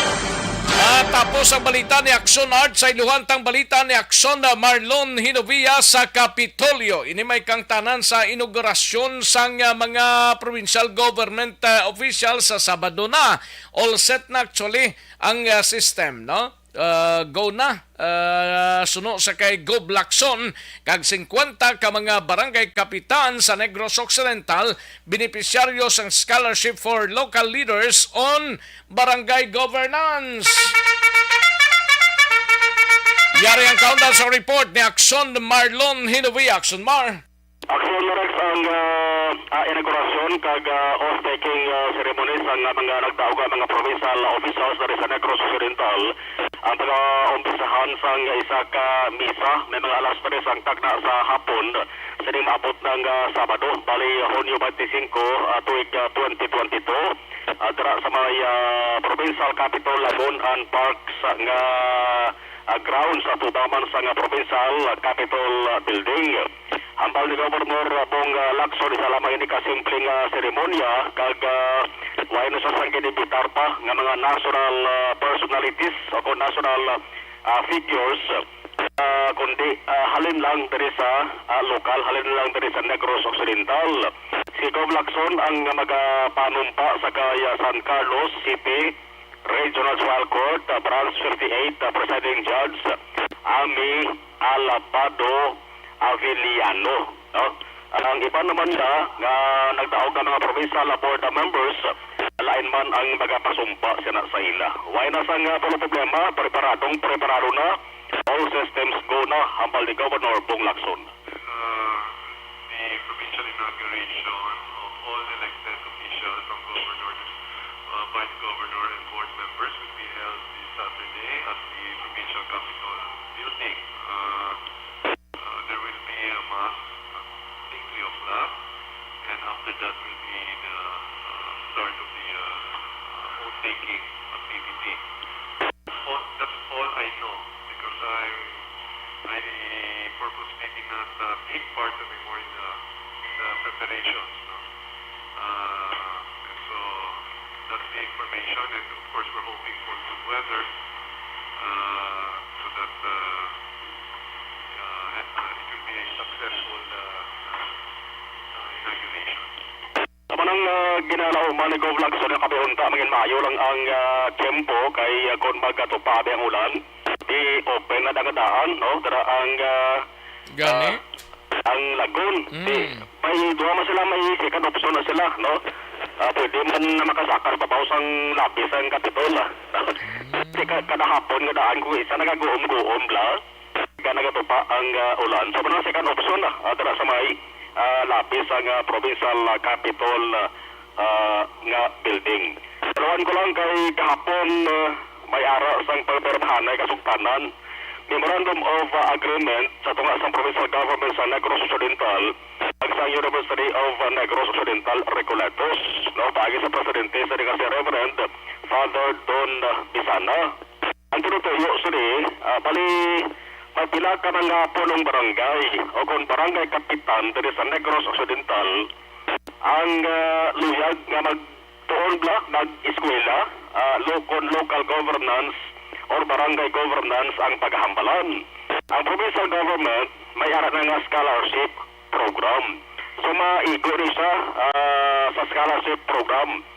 Ah, tapos ang balita ni Aksyon Art sa iluhan tang balita ni Aksyon na Marlon Hinovia sa Kapitolyo. Ini may kangtanan sa inaugurasyon sang, ah, mga provincial government, ah, official sa Sabado na. All set na actually ang, ah, system, no? ah, go na, ah, suno sa kay Gov Lacson, kag singkwenta ka mga barangay kapitan sa Negros Occidental benepisyaryo sang Scholarship for Local Leaders on Barangay Governance. Yari ang kaundan sa report ni Akson Marlon Hinovi. Akson Mar. Akson Rex, ang, ah, ah, inaugurasyon kag, ah, oath-taking, ah, ceremony sang, ah, mga nagdaog nga mga provincial officials diri sa Negros Occidental. Ang pag-umpisahan sang isa ka misa may mga alas tres ang tagna sa hapon, sining maabot ng, ah, Sabado, bali Hunyo twenty-five, ah, tuig, ah, twenty twenty-two, ah, dira sa may, ah, Provincial Capitol Lagoon and Parks nga, ah, grounds sa atubang man sang, ah, Provincial, ah, Capitol, ah, Building. Hambal ni Governor Bong, ah, Lacson, isa lamang ini ka simple nga seremonya kag, ah, wala na siya sang ginimbitar pa nga mga national, ah, personalities o kon national, ah, figures, ah, kundi, ah, halin lang diri sa, ah, lokal, halin lang diri sa Negros Occidental. Si Gov Lacson ang magapanumpa sa kay, ah, San Carlos City Regional Trial Court, ah, Branch fifty-eight, ah, Presiding Judge Amy Alabado Avellano, no? Ang iban naman nga, nga nagdaog nga mga provincial board members, lain man ang magapasumpa sina sa ila. Wala na sang, ah, puro problema, preparadong preparado na. All systems go na, hambal ni Governor Bong Lacson. Uh, the provincial inauguration of all elected officials, from governor to, uh, vice governor and board members, will be held this Saturday at the provincial capitol building. Uh, uh, there will be a mass, uh, I think three o'clock, and after that will be the, uh, start of the, uh, uh, oath-taking activity. All, that's all I know because I, I purposely did not, uh, take part anymore in the, in the preparations, no? Uh, and so that's the information, and of course we're hoping for good weather, uh, so that, uh, uh, it will be a successful, uh, uh, inauguration. Sa manang, ah, ginalauman ni Gov Lacson nga kami unta, mangin maayo lang ang, ah, tiyempo kay, ah, kon magatupa abi ang ulan, di open na dangadaan, no? Dara ang, ah, Gani? ah, ang lagoon. Mm. Di, may duha man sila, may second option na sila, no? Ah, pwede man na makasaka sa babaw sang lapis ang Kapitol, ah. Mm. Di ka, kada hapon nga daan ko isa nagaguom-guom la. Nga nagatupa ang, ah, ulan. So, muna second option na, ah, dira sa may, ah, lapis ang, ah, provincial, ah, capitol, ah, ah, nga building. Tuluan ko lang kay kahapon, ah, may ara sang pagpirmahanay kasugtanan, Memorandum of, ah, Agreement sa tunga sang Provincial Government sa Negros Occidental kag sa University of, ah, Negros Occidental Recoletos, no, paagi sa presidente sa nga si Reverend Father Don, ah, Bisana. Ang tinutuyo sini, ah, bali, may pila ka mga punong barangay o kon barangay kapitan diri sa Negros Occidental ang, ah, luyag nga magtuon bala mag-eskwela, ah, lo-, kon local governance or barangay governance ang paghambalan. Ang provincial government may ara na nga scholarship program. So, maigo ni siya, ah, sa scholarship program.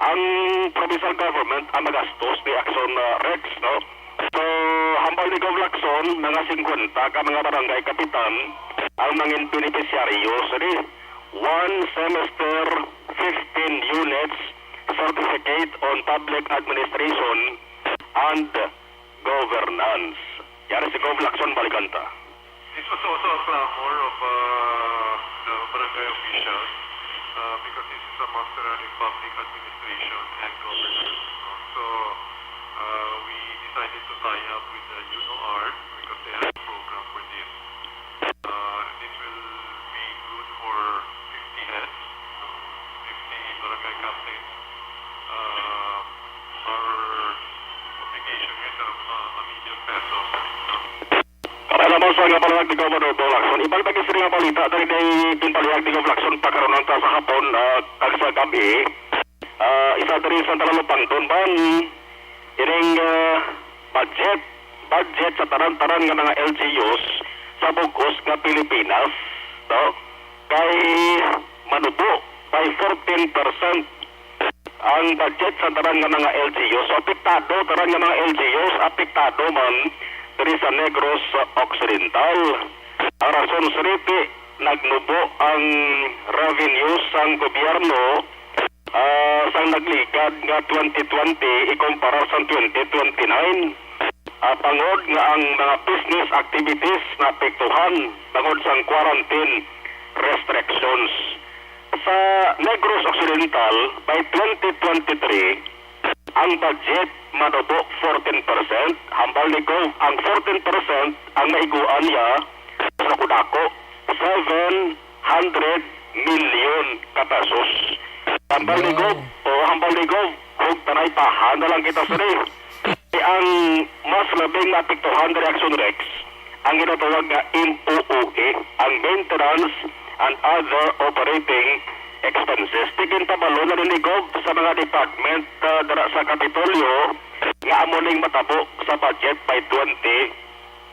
Ang provincial government ang magastos ni Akson, ah, Rex, no? So, hambal ni Gov Lacson, mga singkwenta ka mga barangay kapitan ang mangin benepisyaryo sini. One semester, fifteen units, certificate on public administration and governance. Yari si Gov Lacson, balikan ta. This was also a clamor of, uh, the barangay officials, uh, because this is a master in public administration and governance. So, uh, we decided to tie up with the UNOR because they have a program for this. Uh, this will be good for fifty heads, fifty barangay captains. Uh, our obligation is, uh, a million pesos. Para naman sa nga palahag ni Governor Bong Lacson, iban pa gid sini nga balita diri kay ginpalihag ni Gov Lacson pagkaron unta sa hapon, ah, kag sa gab-i, ah, isa diri sa Talalupangton ban ining, ah, budget, budget sa tanan-tanan nga mga L G Us sa bug-os nga Pilipinas, no? Kay manubo by fourteen percent. Ang budget sa tanan nga mga L G Us, so apektado tanan nga mga L G Us, apektado man diri sa Negros Occidental. Ang rason, siriti, nagnubo ang revenue sang gobyerno, ah, sang nagligad nga twenty twenty ikumpara sang twenty twenty-nine. Ah, tungod nga ang mga business activities naapektuhan tungod sang quarantine restrictions. Sa Negros Occidental, by twenty twenty-three, ang budget manubo fourteen percent. Hambal ni Gov, ang fourteen percent ang maiguan niya sa kudako, seven hundred million ka pesos. Hambal ni Gov, o hambal ni Gov, hug tanay pahan na lang kita sini. Ang mas labing maapektuhan diri, Action Rex, ang ginatawag nga M O O E, ang maintenance and other operating expenses. Tigin pabalo na ni Gov sa mga department, ah, dira sa Kapitolyo nga amo ning matabo sa budget by twenty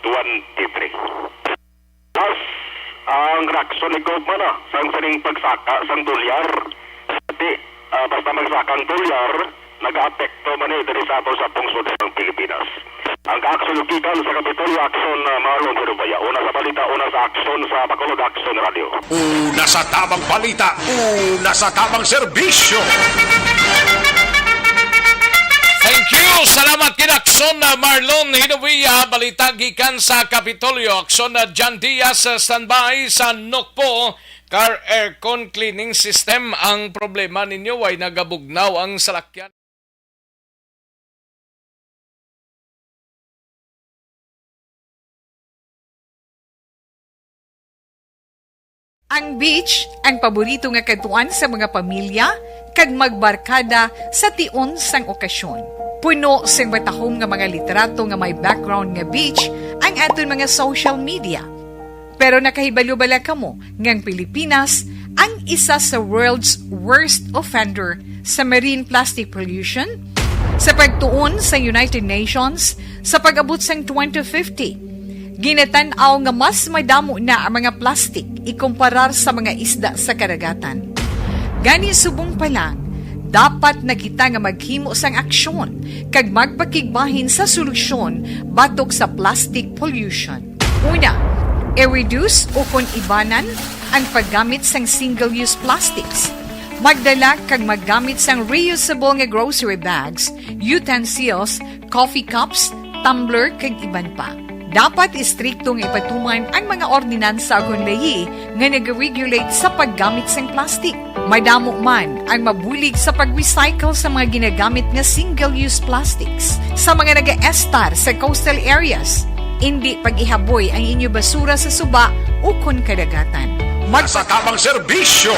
twenty-three. Plus, ang reaksyon ni Gov man, ah, sang sining pagsaka sang dolyar. Di, ah, basta magsaka ang dolyar, nagaapekto man ni diri sa ato sa pungsod sang Pilipinas. Ang reaksyon gikan sa Kapitolyo, Action, ah, Marlon Hirubaya. Una sa balita, una sa aksyon sa Bacolod Action Radio. Una sa tamang balita, una sa tamang serbisyo. Thank you. Salamat gid, Action, ah, Marlon Hinuia. Balita gikan sa Kapitolyo. Action, ah, John Diaz, ah, standby sa Nokpo. Car aircon cleaning system ang problema ninyo. Way nagabugnaw ang salakyan? Ang beach, ang paborito nga kadtuan sa mga pamilya kag magbarkada sa tion sang okasyon. Puno sing matahom nga mga litrato nga may background nga beach ang aton mga social media. Pero nakahibalo bala kamo nga ang Pilipinas ang isa sa world's worst offender sa marine plastic pollution? Sa pagtuon sa United Nations, sa pag-abot sang twenty fifty, ginatan-aw nga mas madamo na ang mga plastik ikumparar sa mga isda sa kadagatan. Gani, subong pa lang, dapat na kita nga maghimo sang aksyon kag magpakigbahin sa solusyon batok sa plastic pollution. Una, i-reduce ukon ibanan ang paggamit sang single-use plastics. Magdala kag maggamit sang reusable nga grocery bags, utensils, coffee cups, tumbler, kag iban pa. Dapat istrikto nga ipatuman ang mga ordinansa kon layi nga nag-regulate sa paggamit sang plastic. Madamo man ang mabulig sa pag-recycle sa mga ginagamit nga single-use plastics. Sa mga nagaestar sa coastal areas, indi pag-ihaboy ang inyo basura sa suba ukon kadagatan. Mag- Sa tamang serbisyo.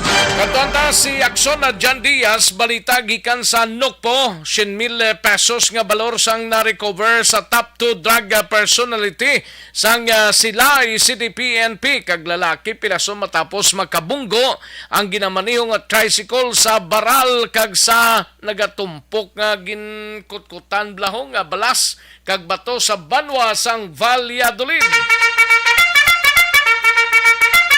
Kadtuan ta si Action na John Diaz, balita gikan sa Nokpo, syen mil pesos nga balor sang na-recover sa top two drug personality sang, ah, Silay City P N P kag lalaki, piraso matapos makabunggo ang ginamaneho nga tricycle sa baral kag sa nagatumpok nga ginkutkutan blahong nga balas kag bato sa banwa sang Valladolid.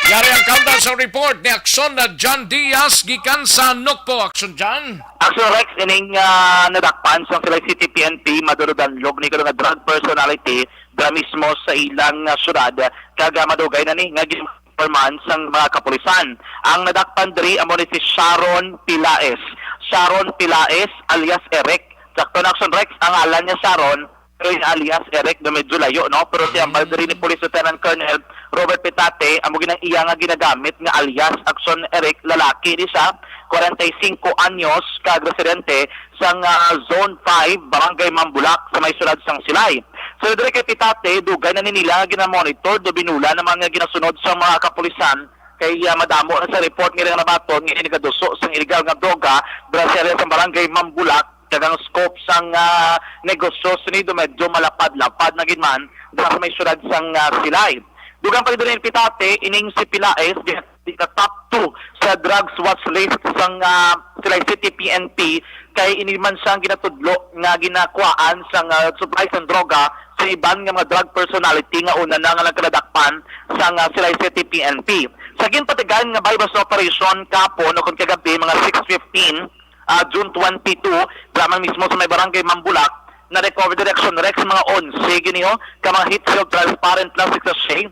Yari ang countdown sa report ni Action na John Diaz gikan sa Nokpo. Action, John. Action Rex, ining, ah, nadakpan sang Silay City P N P, madurudanlog ni kuno nga drug personality dira mismo sa ilang, ah, syudad, kag, ah, madugay na ni nga gin-, informan sang mga kapulisan. Ang nadakpan diri amo ni si Sharon Pilaes. Sharon Pilaes alias Eric. Sakto na, Action Rex, ang ngalan niya Sharon, pero yung alias Eric na medyo layo, no? Pero si ambal diri ni Police Lieutenant Colonel Robert Pitate, amo ginang iya nga ginagamit nga alias Action Eric, lalaki ni siya, kwarenta y singko anyos, kag residente sang, ah, Zone five, Barangay Mambulak, sa may syudad sang Silay. So, diri kay Pitate, dugay na ni nila nga ginamonitor, do binula naman nga ginasunod sa mga kapulisan, kay, ah, madamo na sa report nga ilang nabaton nga ini nagaduso sang illegal nga droga, dira sa area sa Barangay Mambulak, kag ang scope sang, ah, negosyo sini do medyo malapad-lapad na gid man, dira sa may syudad sang, ah, Silay. Dugang pa gid ni Pitate, ining si Pilaes, di ka top two sa drugs watch list sang, ah, Silay City P N P, kay ini man siyang ginatudlo nga ginakuhaan sang, ah, supply sang droga sa iban nga mga drug personality nga una na nga nagkadakpan sang, ah, Silay City P N P. Sa ginpatigayon nga buy-bust operation kahapon o kon kagabi, mga six fifteen, ah, June twenty-two, dira man mismo sa may barangay Mambulak, na-recover diri, Action Rex, mga onse gini, oh, ka mga heat-sealed transparent plastic sachet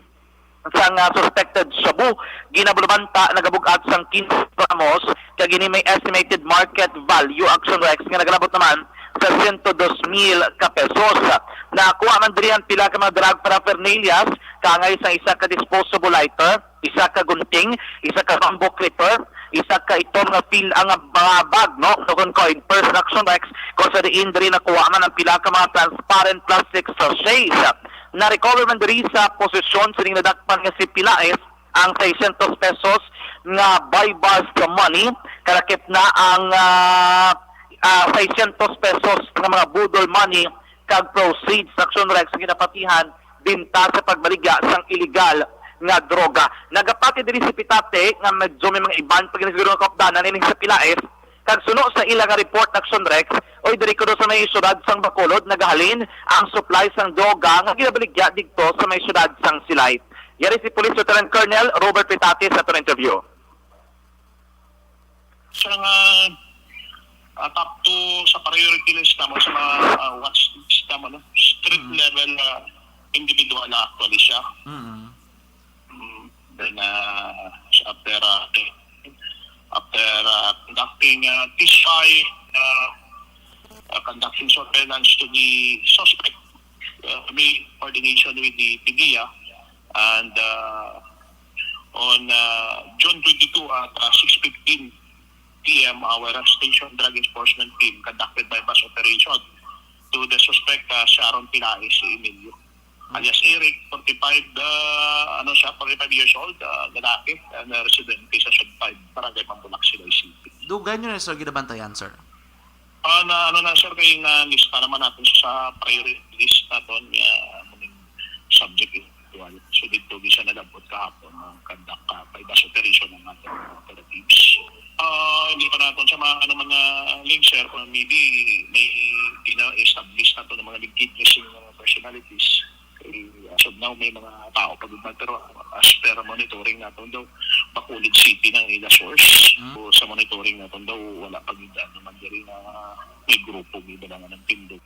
sang, ah, suspected shabu. Ginabulabanta nagabug-at sang quince gramos, kag ini may estimated market value, Action Rex, nga nagalabot naman sa sento dos mil ka pesos. Nakuha man diri ang pila ka mga drug paraphernalias, kaangay sang isa ka disposable lighter, isa ka gunting, isa ka bamboo clipper, isa ka itom nga pil-, ang mga bag, no? Tukon ko, in first, Action Rex, kung sa diin diri nakuha man ang pila ka mga transparent plastic sachets. Na-recover man diri sa posesyon sining nadakpan nga si Pilaes ang seiscientos pesos nga buy bust money, kalakip na ang, ah, ah, seiscientos pesos nga mga budol money kag proceeds, Action Rex, nga ginapatihan binta sa pagbaligya sang iligal nga droga. Nagapati diri si Pitate nga medyo may mga iban pa gid siguro nga kaupdanan ining sa Pilaes, kag suno sa ila nga report, Action Rex, oy, diri kuno sa may syudad sang Bacolod nagahalin ang supply sang droga nga ginabaligya didto sa may syudad sang Silay. Yari si Police Lieutenant Colonel Robert Pitate sa aton interview. Sa nga, ah, top two sa priority list namo, sa mga, ah, watch list namo, no? Street Mm. level, ah, individual na actually siya. Mm. Mm, then, ah, after, ah, after, ah, conducting, ah, test fire, ah, ah, conducting surveillance to the suspect, uh, may coordination with the P D E A, and, uh, on, uh, June twenty-two at, uh, six fifteen P M, our station drug enforcement team conducted buy-bust operation to the suspect, uh, Sharon Pilaes Emilio, alias Eric, forty-five, uh, ano siya, forty-five years old, uh, lalaki, and, uh, residente sa Sub five, Barangay Mambulak, Silay City. Dugay nyo na, sir, ginabantayan, sir? Ah, na, ano na, sir, kay na lista naman natin sa priority list naton nga, ano, subject individual. So, dito, bisa nalabot kahapon ang conduct, ah, buy-bust operation ng ating mga operatives. Ah, hindi pa natin sa mga, ano, mga link, sir, kung maybe may gina-establish nato ng mga legit missing mga personalities. Eh, as of now, may mga tao pa gid man, pero as per monitoring naton daw, Bacolod City ng ila source. Hmm. So, sa monitoring naton daw, wala pa gid naman diri na may grupo gid na nga nagtindog.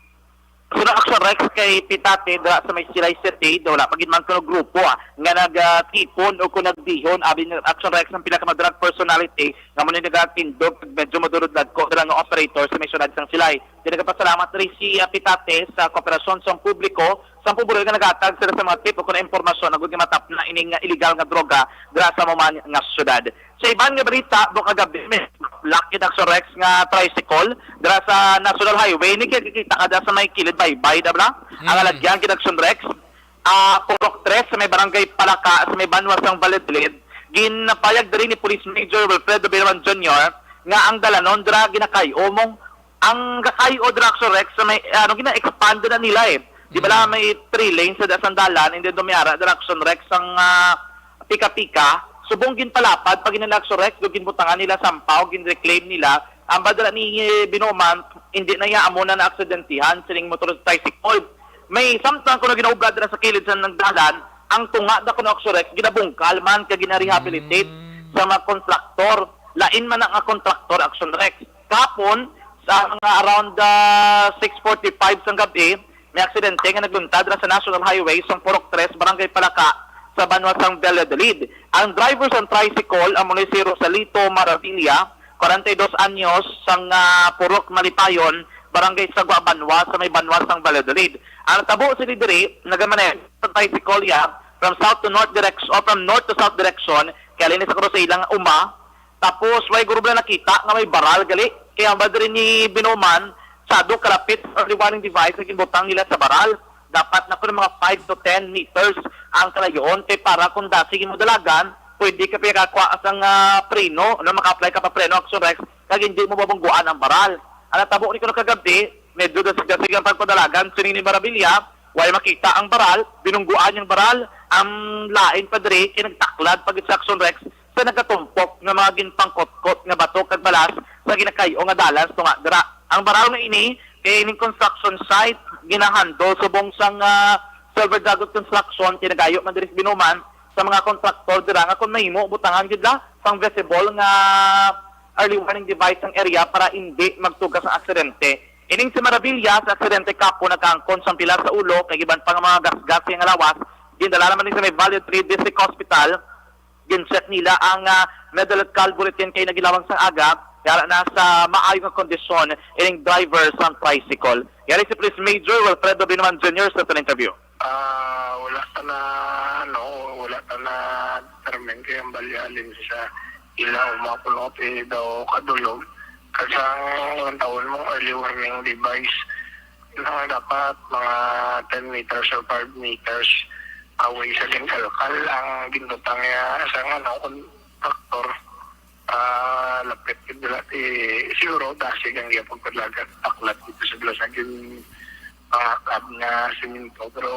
So, na Action Rex, kay Pitate dira sa may Silay City, daw wala pa gid man kuno grupo, ah, nga nag, ah, tipon o kung nagdihon, abi ni Action Rex, ang pila ka mga drug personality nga mo ni nagatindog, medyo madulod-ladko dira nga operator sa may syudad sang Silay. Di nagapasalamat diri si, ah, Pitate sa kooperasyon sang publiko, sang pabor nga naghatag sila sa mga tip o kon impormasyon agud nga matapna ining, ah, illegal nga droga dira sa amo man nga syudad. Sa iban nga balita, do kagabi may lakit, Action Rex, nga tricycle dira sa National Highway. Ni kikita ka dira sa may kilid baybay, da bala? Ang Mm. alagyan kid, Action Rex, ah, Purok Tres, sa may barangay Palaka, sa may banwa sang Valladolid. Ginapayag diri ni Police Major Wilfredo Birman Junior nga ang dalanon dira ginakay-o mong ang kakay-o dira, Action Rex, sa may, ano, gina-expand na nila eh. Di bala Mm. may three lanes sa dasang dalan, and then dumiara dira, Action Rex, ang, ah, pika-pika. Subong ginpalapad pa gid nila, Action Rex, do ginbutangan nila sampaw, ginreclaim nila. Ang badala ni, eh, Binuman, hindi na iya amo na naaksidentihan sining motor tricycle. May samtang kuno ginaubra dira sa kilid sa nagdalan, ang tunga da kuno, Action Rex, ginabungkal man kag gina-rehabilitate Mm. sa mga kontraktor. Lain man na nga kontraktor, Action Rex. Kahapon, sa mga around, ah, six forty-five sang gabi, may aksidente nga nagluntad ra sa National Highway sang Purok Tres, Barangay Palaka, sa banwa sang Valladolid. Ang driver sang tricycle amo ni si Rosalito Maravilla, kwarenta y dos anyos, sang, ah, Purok Malipayon, Barangay Sagwa Banwa, sa may banwa sang Valladolid. Ang tabo sini diri, nagamaneho sa tricycle iya from south to north direct-, o from north to south direction, kay halin sa kuno sa ilang uma, tapos, way guro bala nakita nga may baral gali. Kaya ang badri ni Binuman, sado kalapit sa early warning device nga ginbutang nila sa baral. Dapat na kuno mga five to ten meters ang kalayoon. Kay para kung dasi mo dalagan, pwede ka pa kakuha sang, ah, preno, ano, maka-apply ka pa preno, Action Rex, kag hindi mo mabungguan ang baral. Ang natabo ni kuno kagabi, medyo dasig-dasig ang pagpadalagan. Sining ni Marabilia, way makita ang baral, binungguan ang baral, ang lain pa diri, kay nagtaklad pa gid sa Action Rex, sa nagatumpok nga mga ginpangkutkot nga bato kag balas sa ginakay-o nga dalan sa tunga dira. Ang baral nga ini kay ining construction site ginahandle subong sang, ah, Silver Dragon Construction, kay nagayo man diri sa Binuman sa mga kontraktor dira nga kon mahimo butangan gid la sang visible nga early warning device ang area para hindi magtuga sa aksidente. Ining si Maravilla sa aksidente kapo nagkaangkon sang pilas sa ulo kag iban pa nga mga gasgas nga lawas. Gindala naman ni sa may Valladolid District Hospital. Gin-check nila ang, ah, medical bulletin kay nagilawang sang aga. Yara na sa maayo nga kondisyon ining driver sang tricycle. Yari si Police Major Wilfredo Binuan Junior sa interview. Ah, wala pa na, ano, wala pa na determine kay ang balya alin sa ila o mga puno daw kadulog. Kasi ang taon mong early warning device na dapat mga ten meters or five meters away sa ginkalkal ang gintutang niya sa, ano, kontraktor. Ah, lapit gid dira, eh, siguro dasig ang iyang pagpadlagan, aklat dito sa Blasag, yung pangakab nga simento. Pero,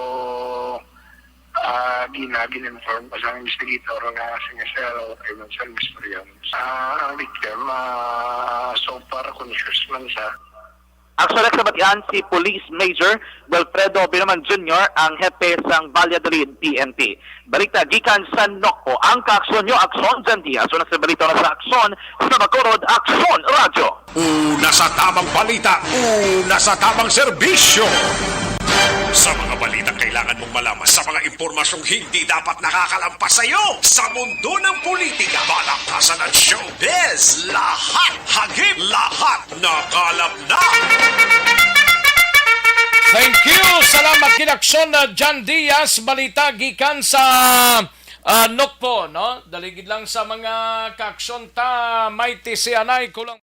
ah, gina-, gin-inform pa sa investigator nga si Michelle o kay Michelle Misterion. Ah, ang victim, ah, so far, conscious man siya. Actually, sa batian, si Police Major Wilfredo Binaman Junior ang hepe sang Valladolid P N P. Balita gikan sa Nokpo. Ang kaaksyon nyo, Aksyon Jan Diaz. Una sa balita, una sa aksyon, sa Bacolod, Aksyon Radyo. Una sa tamang balita, una sa tamang serbisyo. Sa mga balitang kailangan mong malaman, sa mga impormasyong hindi dapat nakakalampas sa iyo, sa mundo ng politika, balakasan at showbiz, lahat, hagip, lahat, nakalap na. Thank you. Salamat, Kinaksyon, uh, John Diaz. Balita gikan sa, uh, Nokpo, no? Daligid lang sa mga kaaksyon ta, may tisianay, kulang.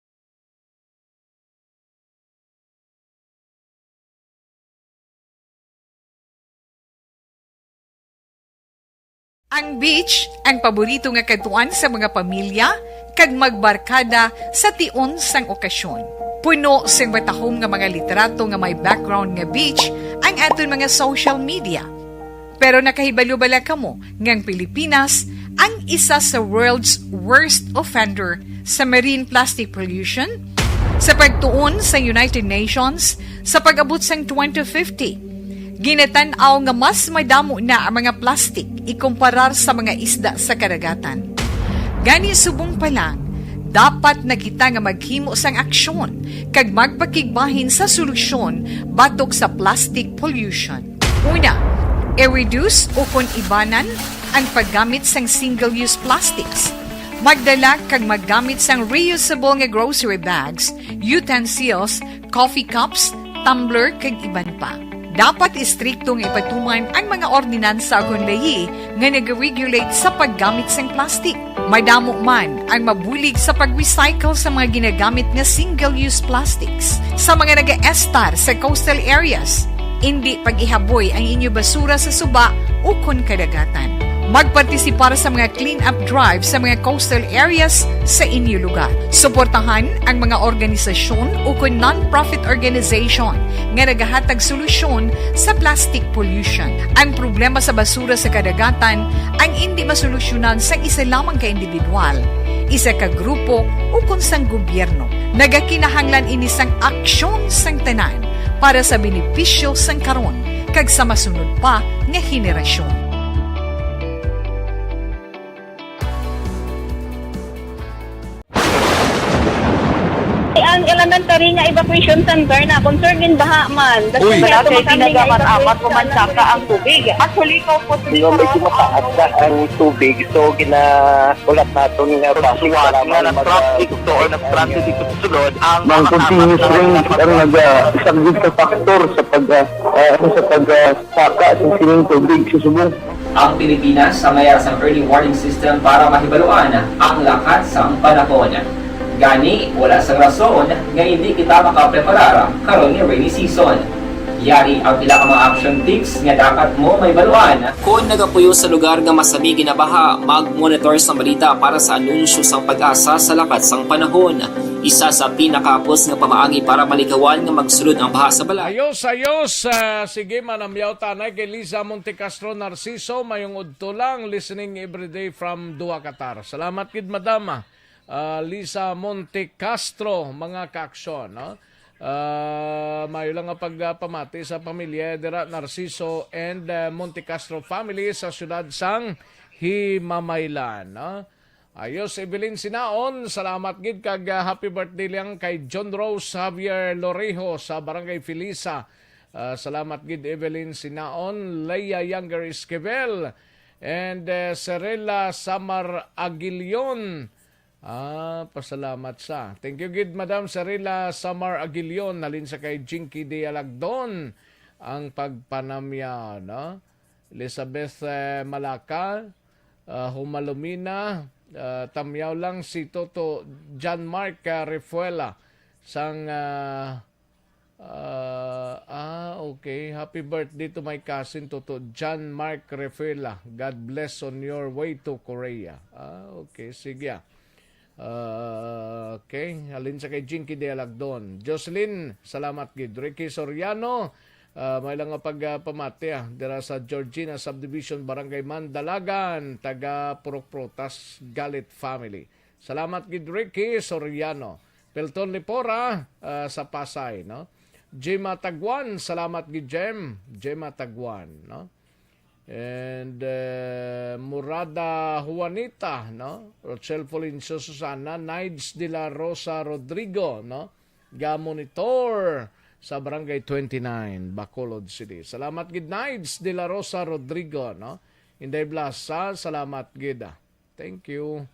Ang beach, ang paborito nga kadtuan sa mga pamilya kag magbarkada sa tion sang okasyon. Puno sing matahom nga mga litrato nga may background nga beach ang aton mga social media. Pero nakahibalo bala kamo nga ang Pilipinas ang isa sa world's worst offender sa marine plastic pollution? Sa pagtuon sa United Nations, sa pag-abot sang twenty fifty, ginatan-aw nga mas madamo na ang mga plastik ikumparar sa mga isda sa kadagatan. Gani, subong pa lang, dapat na kita nga maghimo sang aksyon kag magpakigbahin sa solusyon batok sa plastic pollution. Una, i-reduce ukon ibanan ang paggamit sang single-use plastics. Magdala kag maggamit sang reusable nga grocery bags, utensils, coffee cups, tumbler, kag iban pa. Dapat istrikto nga ipatuman ang mga ordinansa ukon layi nga nag-regulate sa paggamit sang plastic. Madamo man ang mabulig sa pag-recycle sa mga ginagamit nga single-use plastics. Sa mga nagaestar sa coastal areas, indi pag-ihaboy ang inyo basura sa suba ukon kadagatan. Magpartisipar sa mga clean-up drive sa mga coastal areas sa inyo lugar. Suportahan ang mga organisasyon ukon non-profit organization nga nagahatag solusyon sa plastic pollution. Ang problema sa basura sa kadagatan ang indi masolusyonan sang isa lamang ka individual, isa ka grupo, ukon sang gobyerno. Nagakinahanglan ini sang aksyon sang tanan para sa benepisyo sang karon kag sa masunod pa nga henerasyon. Ang elementary nga evacuation center na concern din baha man. Uy. Wala kay tinaga man amat ko man saka ang tubig. Actually, ko po. Di ba, medyo mataas na ang tubig, so gina-, ulat naton nga traffic, suwat nga na traffic to or nag-traffic dito sa sulod ang mga continuous rain ang nag-, ah, isa gid ka factor sa pag, ah, ah, sa pag, ah, saka sa sining tubig sa subong. Ang Pilipinas ang mayara sang early warning system para mahibaluan ang lakat sang panahon. Gani, wala sang rason nga indi kita makapreparar karon nga rainy season. Yari ang pila ka mga action tips nga dapat mo mahibaluan. Kon nagapuyo sa lugar nga masami ginabaha, mag-monitor sang balita para sa anunsyo sang PAGASA sa lakat sang panahon. Isa sa pinakahapos nga pamaagi para malikawan nga magsulod ang baha sa balay. Ayos, ayos. Ah, sige, manamyaw tanay kay Liza Montecastro Narciso. Mayong udto lang, listening everyday from Dua, Qatar. Salamat gid, madam, ah, ah, Liza Montecastro, mga kaaksyon, no? Ah, mayo lang nga pagpamati sa pamilya dira, Narciso and, ah, Montecastro family sa siyudad sang Himamaylan, no? Ayos, Evelyn Sinaon, salamat gid kag, ah, happy birthday lang kay John Rose Javier Lorejo sa Barangay Felisa. Ah, salamat gid, Evelyn Sinaon, Leia Younger Esquivel, and, eh, Serela Samar Aguilion. Ah, pasalamat sa. Thank you gid, Madam Serela Samar Aguilion, halin sa kay Jinky Dialagdon ang pagpanamya, no? Elizabeth, eh, Malaka, ah, Humalumina, ah, tamyaw lang si Toto John Mark, ah, Refuela sang, ah, ah, ah, okay. Happy birthday to my cousin Toto John Mark Refuela. God bless on your way to Korea. Ah, okay. Sige, ah. Ah, okay. Halin sa kay Jinky de Alagdon. Jocelyn, salamat gid. Ricky Soriano, ah, may lang nga pagpamati, ah, dira sa Georgina Subdivision, Barangay Mandalagan, taga Purok Prutas, Galit family. Salamat gid, Ricky Soriano. Pelton Lipora, ah, sa Pasay, no? Gemma Taguan, salamat gid, Gem. Gemma Taguan, no? And, eh, Murada Juanita, no? Rochelle Fulincio Susana, Nides de la Rosa Rodrigo, no? Ga monitor sa Barangay twenty-nine, Bacolod City. Salamat gid, Nides de la Rosa Rodrigo, no? Inday Blasa, salamat gid, ah. Thank you.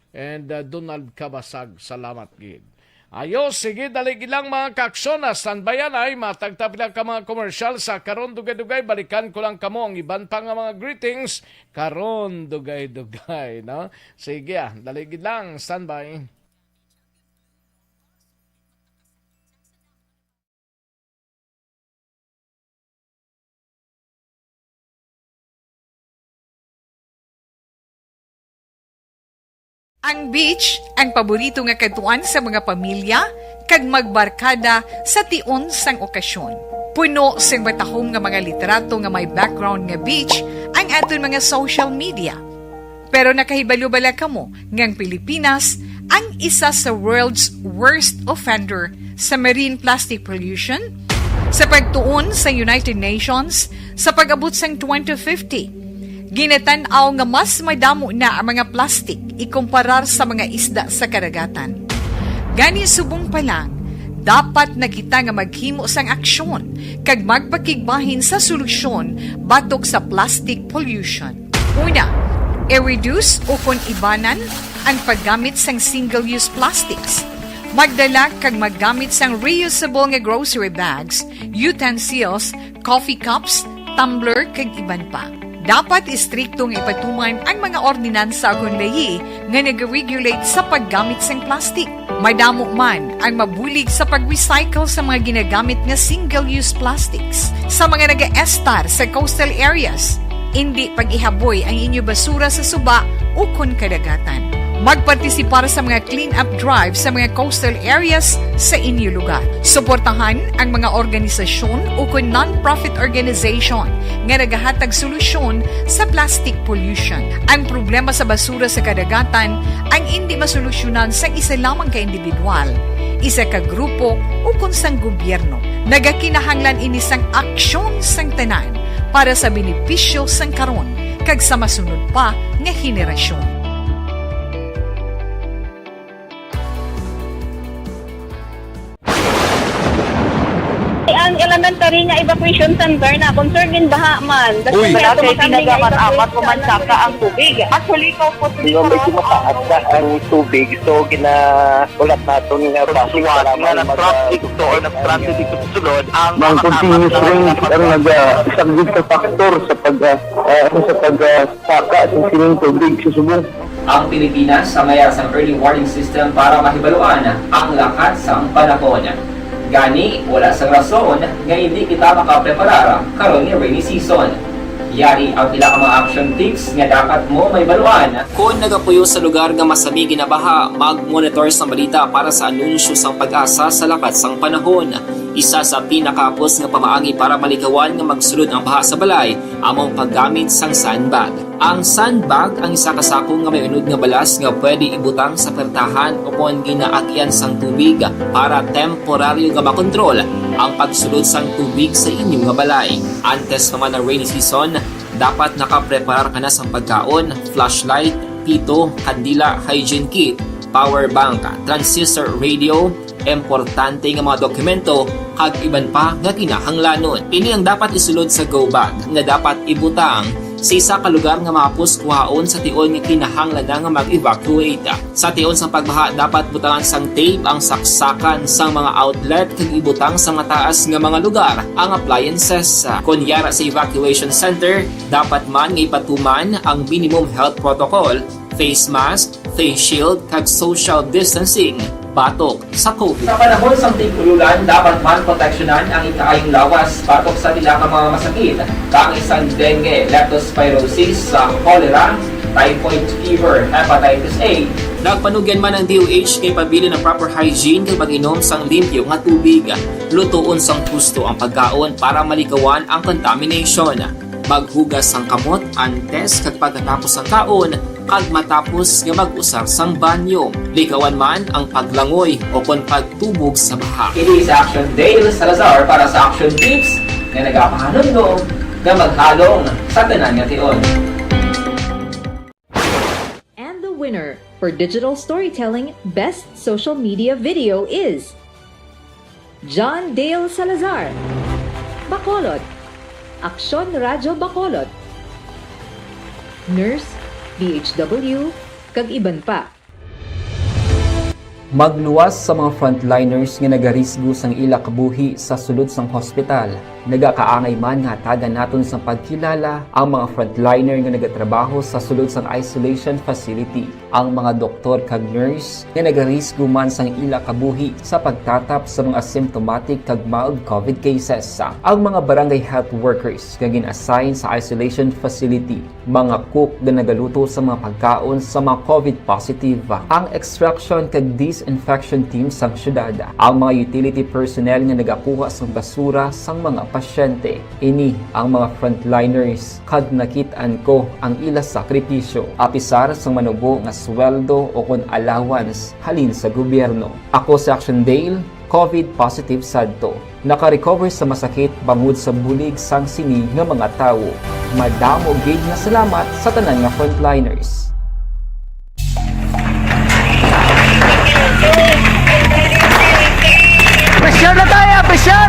And, uh, Donald Cabasag, salamat gid. Ayo, sige, dali gid lang, mga kaaksyon, ah, standby anay, matag ta pila ka mga commercial sa karon, dugay-dugay, balikan ko lang kamo ang iban pa nga mga greetings karon, dugay-dugay, no? Sige, ah, dali gid lang, standby. Ang beach ang paborito nga kadtuan sa mga pamilya kag magbarkada sa tion sang okasyon. Puno sing matahom nga mga litrato nga may background nga beach ang aton mga social media. Pero nakahibalo bala kamo nga ang Pilipinas ang isa sa world's worst offender sa marine plastic pollution? Sa pagtuon sa United Nations, sa pag-abot sang twenty fifty, ginatan-aw nga mas madamo na ang mga plastic ikumparar sa mga isda sa kadagatan. Gani, subong pa lang, dapat na kita nga maghimo sang aksyon kag magpakigbahin sa solusyon batok sa plastic pollution. Una, i-reduce ukon ibanan ang paggamit sang single-use plastics. Magdala kag maggamit sang reusable nga grocery bags, utensils, coffee cups, tumbler, kag iban pa. Dapat istrikto nga ipatuman ang mga ordinansa ukon layi nga nag-regulate sa paggamit sang plastic. Madamo man ang mabulig sa pag-recycle sa mga ginagamit nga single-use plastics sa mga nagaestar sa coastal areas. Indi pag-ihaboy ang inyo basura sa suba ukon kadagatan. Magpartisipar sa mga clean-up drive sa mga coastal areas sa inyo lugar. Suportahan ang mga organisasyon ukon non-profit organization nga nagahatag solusyon sa plastic pollution. Ang problema sa basura sa kadagatan ang indi masolusyonan sang isa lamang ka individual, isa ka grupo, ukon sang gobyerno. Nagakinahanglan ini sang aksyon sang tanan para sa benepisyo sang karon kag sa masunod pa nga henerasyon. Ang elementary nga evacuation center na concern in baha man. Uy. Wala kay ginagamit-amat o mansaka ang tubig. Actually, ikaw po, Hindi mo medyo mataas na ang tubig. So, gina-, ulat naton nga base Pagsuwat para nga mag-, nag-traffic to or nag-traffic dito sa sulod, ang Ang mga continuous tama rain na ang naga-, isang big factor sa pag, ah, ah, ano, sa pag, ah, saka sa sining tubig sa subong. Ang Pilipinas ang may sang early warning system para mahibaluan ang lakat sang panahon. Gani, wala sang rason nga hindi kita makapreparar karon nga rainy season. Yari ang pila ka mga action tips nga dapat mo mahibaluan. Kon nagapuyo sa lugar nga masami ginabaha, mag-monitor sa balita para sa anunsyo sang PAGASA sa lakat sang panahon. Isa sa pinakahapos nga pamaagi para malikawan nga magsulod ang baha sa balay amo ang paggamit sang sandbag. Ang sandbag ang isa ka sako nga may unod nga balas nga pwede ibutang sa pertahan ukon ginaagyan sang tubig para temporaryo nga makontrol ang pagsulod sang tubig sa inyo nga balay. Antes pa man ang rainy season, dapat nakapreparar ka na sang pagkaon, flashlight, Ito, kandila, hygiene kit, power bank, transistor radio, importante nga mga dokumento, kag iban pa nga kinahanglanon. Ini ang dapat isulod sa go bag nga dapat ibutang sa isa ka lugar nga mahapos kuhaon sa tion nga kinahanglan na nga mag-evacuate. Sa tion sang pagbaha, dapat butangan sang tape ang saksakan sang mga outlet kag ibutang sa mataas nga mga lugar ang appliances. Kon yara sa evacuation center, dapat man nga ipatuman ang minimum health protocol, face mask, face shield, kag social distancing batok sa COVID. Sa panahon sang tig-ululan, dapat man proteksyonan ang ikaayong lawas batok sa pila ka mga masakit, kaangay sang dengue, leptospirosis, sa cholera, typhoid fever, hepatitis A. Nagpanugyan man ang D O H kay pabilin ang proper hygiene kag pag-inom sang limpyo nga tubig. Lutoon sang husto ang pagkaon para malikawan ang contamination. Maghugas sang kamot antes kag pagkatapos sang kaon, kag matapos nga mag-usar sang banyo. Likawan man ang paglangoy o kon pagtubog sa baha. Ini si Action Dale Salazar para sa Action Tips nga nagapahanumdom nga maghalong sa tanan nga tion. And the winner for digital storytelling best social media video is John Dale Salazar, Bacolod, Aksyon Radyo Bacolod, Nurse, D H W, kag iban pa. Magluwas sa mga frontliners nga nagarisgo sang ila kabuhi sa sulod sang hospital. Nagakaangay man nga hatagan naton sang pagkilala ang mga frontliner nga nagatrabaho sa sulod sang isolation facility, ang mga doktor kag nurse nga nagarisgo man sang ila kabuhi sa pagtatap sa mga asymptomatic kag mild COVID cases, ang mga barangay health workers nga gin-assign sa isolation facility, mga cook nga nagaluto sa mga pagkaon sa mga COVID positive, ang extraction kag disinfection team sang syudad, ang mga utility personnel nga nagakuha sang basura sang mga pasyente. Ini ang mga frontliners, kag nakit-an ko ang ila sakripisyo, apisar sang manubo nga sweldo o kon allowance halin sa gobyerno. Ako si Action Dale, COVID positive sadto. Naka-recover sa masakit bangod sa bulig sang sini nga mga tawo. Madamo gid nga salamat sa tanan nga frontliners. Pressure na tayo! Pressure!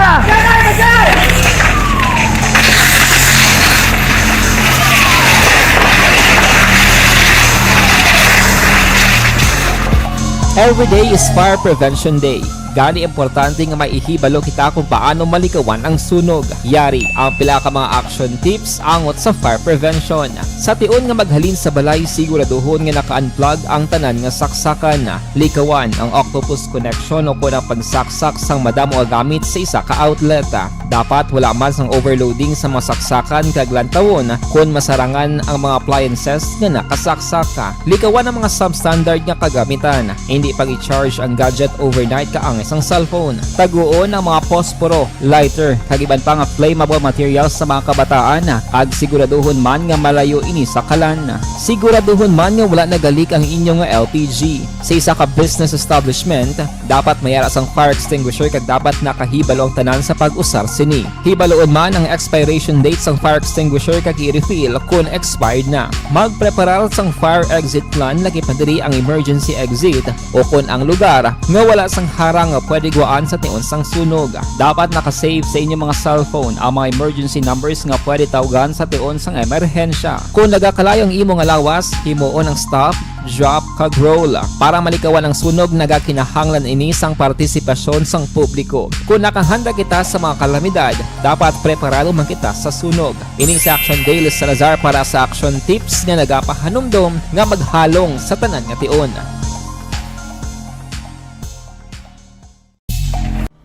Every day is Fire Prevention Day. Gani, importante nga may ihibalo kita kung paano malikawan ang sunog. Yari ang pila ka mga action tips angot sa fire prevention. Sa tion nga maghalin sa balay, siguraduhon nga naka-unplug ang tanan nga saksakan. Likawan ang octopus connection o kon ang pagsaksak sang madamo nga gamit sa isa ka outlet. Dapat wala man sang overloading sa mga saksakan kag lantawon kon masarangan ang mga appliances nga nakasaksak. Likawan ang mga substandard nga kagamitan. Hindi pag-i-charge ang gadget overnight kaangay sang cellphone. Taguon ang mga posporo, lighter, kag iban pa nga flammable materials sa mga kabataan, kag siguraduhon man nga malayo ini sa kalan. Siguraduhon man nga wala nagalik ang inyo nga L P G. Sa isa ka business establishment, dapat may ara sang fire extinguisher kag dapat nakahibalo ang tanan sa pag-usar sini. Hibaloon man ang expiration date sang fire extinguisher kag i-refill kon expired na. Magpreparar sang fire exit plan, lakip na diri ang emergency exit o kon ang lugar nga wala sang harang nga pwede guwaan sa tion sang sunog. Dapat naka-save sa inyo mga cellphone ang mga emergency numbers nga pwede tawgan sa tion sang emerhensya. Kon nagakalayo ang imo nga lawas, himuon ang stop, drop, kag roll. Para malikawan ang sunog, nagakinahanglan ini sang partisipasyon sang publiko. Kon nakahanda kita sa mga kalamidad, dapat preparado man kita sa sunog. Ini si Action Dale Salazar para sa Action Tips nga nagapahanumdom nga maghalong sa tanan nga tion.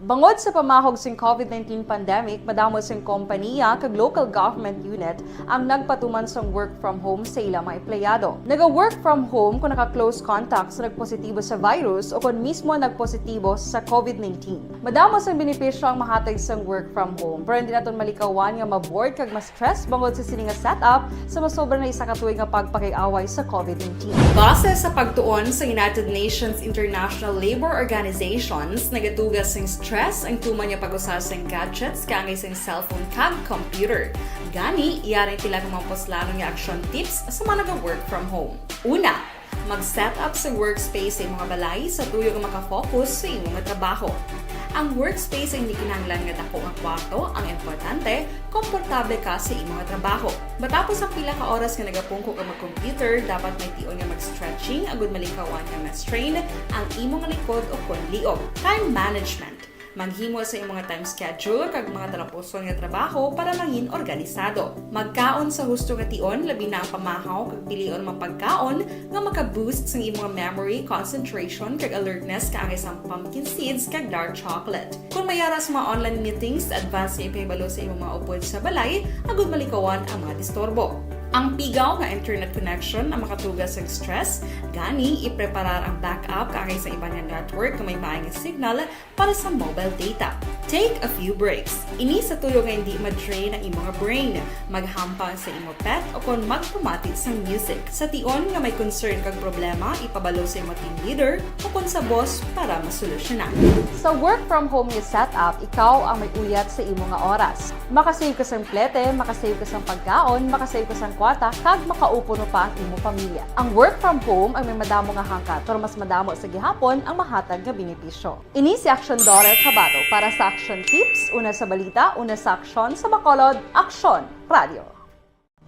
Bangod sa pamahog sing COVID nineteen pandemic, madamo sing kompaniya kag local government unit ang nagpatuman sang work from home sa ila mga empleyado. Naga-work from home kon naka-close contact sa nagpositibo sa virus o kon mismo nagpositibo sa COVID nineteen. Madamo sang benepisyo ang mahatag sang work from home, pero hindi naton malikawan nga ma-bored kag ma-stress bangod sa sini nga setup sa masobra na isa ka tuig nga pagpakig-away sa COVID nineteen. Base sa pagtuon sa United Nations International Labour Organizations, nagatuga sing stress stress ang tuman nga pag-usar sang gadgets kaangay sang cellphone kag computer. Gani, yari ang pila ka mga puslanon nga action tips sa mga naga-work from home. Una, mag-set up sa workspace sa imong balay sa tuyo nga makafocus sa imong trabaho. Ang workspace ay hindi kinahanglan nga dako nga kwarto, ang importante, komportable ka sa imong trabaho. Matapos ang pila ka oras nga nagapungko ka mag-computer, dapat may tion nga mag-stretching agud malikawan nga ma-strain ang imong likod o kon liog. Time management. Maghimo sa imong time schedule kag mga talapuson nga trabaho para mangin organisado. Magkaon sa husto nga tion, labi na ang pamahaw kag pilion mga pagkaon nga maka-boost sang imong memory, concentration, kag alertness kaangay sang pumpkin seeds kag dark chocolate. Kung may ara sa mga online meetings, advance nga ipahibalo sa imong mga upod sa balay agud malikawan ang mga disturbo. Ang pigaw nga internet connection ang makatuga sa stress, gani ipreparar ang backup kaangay sa iban nga network nga may maay nga signal para sa mobile data. Take a few breaks. Ini sa tuyo nga hindi ma-drain ang imong brain. Maghampang sa imo pet o kon magpamati sang music. Sa tion nga may concern kag problema, ipabalo sa imo team leader o kon sa boss para masolusyonan. Sa work from home nga setup, ikaw ang may uyat sa imo nga oras. Makasave ka sang plete, makasave ka sang pagkaon, makasave ka sang kwarta, kag makaupo pa ang imo pamilya. Ang work from home ang may madamo nga hangkat, pero mas madamo sa gihapon ang mahatag nga benepisyo. Ini si Aksyon Doret Habato para sa Aksyon Tips, una sa balita, una sa aksyon, sa Bacolod, Aksyon Radio.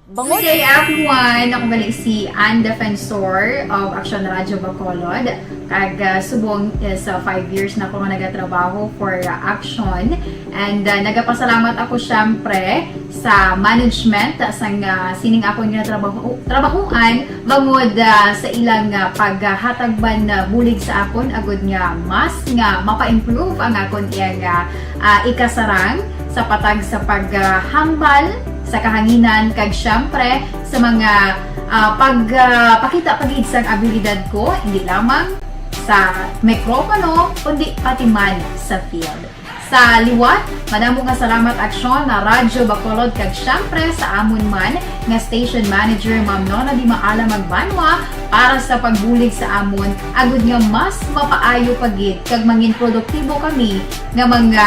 Bangod Good day, everyone! Ako gali si Ann Defensor of Aksyon Radyo Bacolod. Kag, ah, subong is, ah, five years na ako nga nagatrabaho for, ah, Aksyon. And, ah, nagapasalamat ako, syempre, sa management, ah, sang, ah, sining akon nga trabaho, trabahuan, bangod, ah, sa ilang, ah, paghatag man, ah, bulig sa akon, agud nga mas nga mapa-improve ang akon iyang, ah, ah, ikasarang sa patag sa paghambal sa kahanginan, kag, syempre, sa mga, ah, pag, ah, pakita pa gid sang abilidad ko, hindi lamang sa mikropono, kundi pati man sa field. Sa liwat, madamo nga salamat, Aksyon na Radyo Bacolod, kag syempre sa amon man nga station manager, Ma'am Nona Di Maala Magbanwa, para sa pagbulig sa amon, agud nga mas mapaayo pa gid kag mangin produktibo kami nga mga,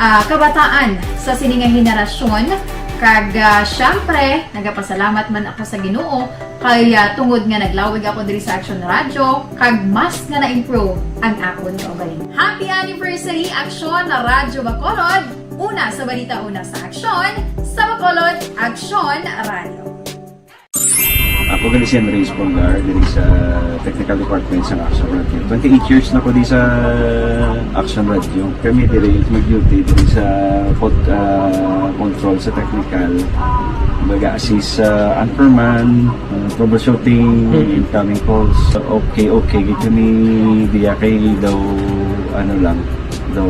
ah, kabataan sa sini nga henerasyon. Kag, ah, syempre, nagapasalamat man ako sa Ginoo kay, ah, tungod nga naglawig ako diri sa Aksyon Radyo, kag mas nga na-improve ang akon kaugalingon. Happy anniversary, Aksyon na Radyo Bacolod! Una sa balita, una sa aksyon, sa Bacolod, Aksyon Radyo. Ako gali si Henry Espolgar, diri sa Technical Department sa Aksyon Radyo. Twenty-eight years na ko di sa Aksyon Radyo. Kami diri mag-duty diri sa pod-, ah, control sa technical. Mag-assist sa anchorman, ah, troubleshooting, Mm. incoming calls. Okay, okay, gid kami diya kay daw, ano lang, daw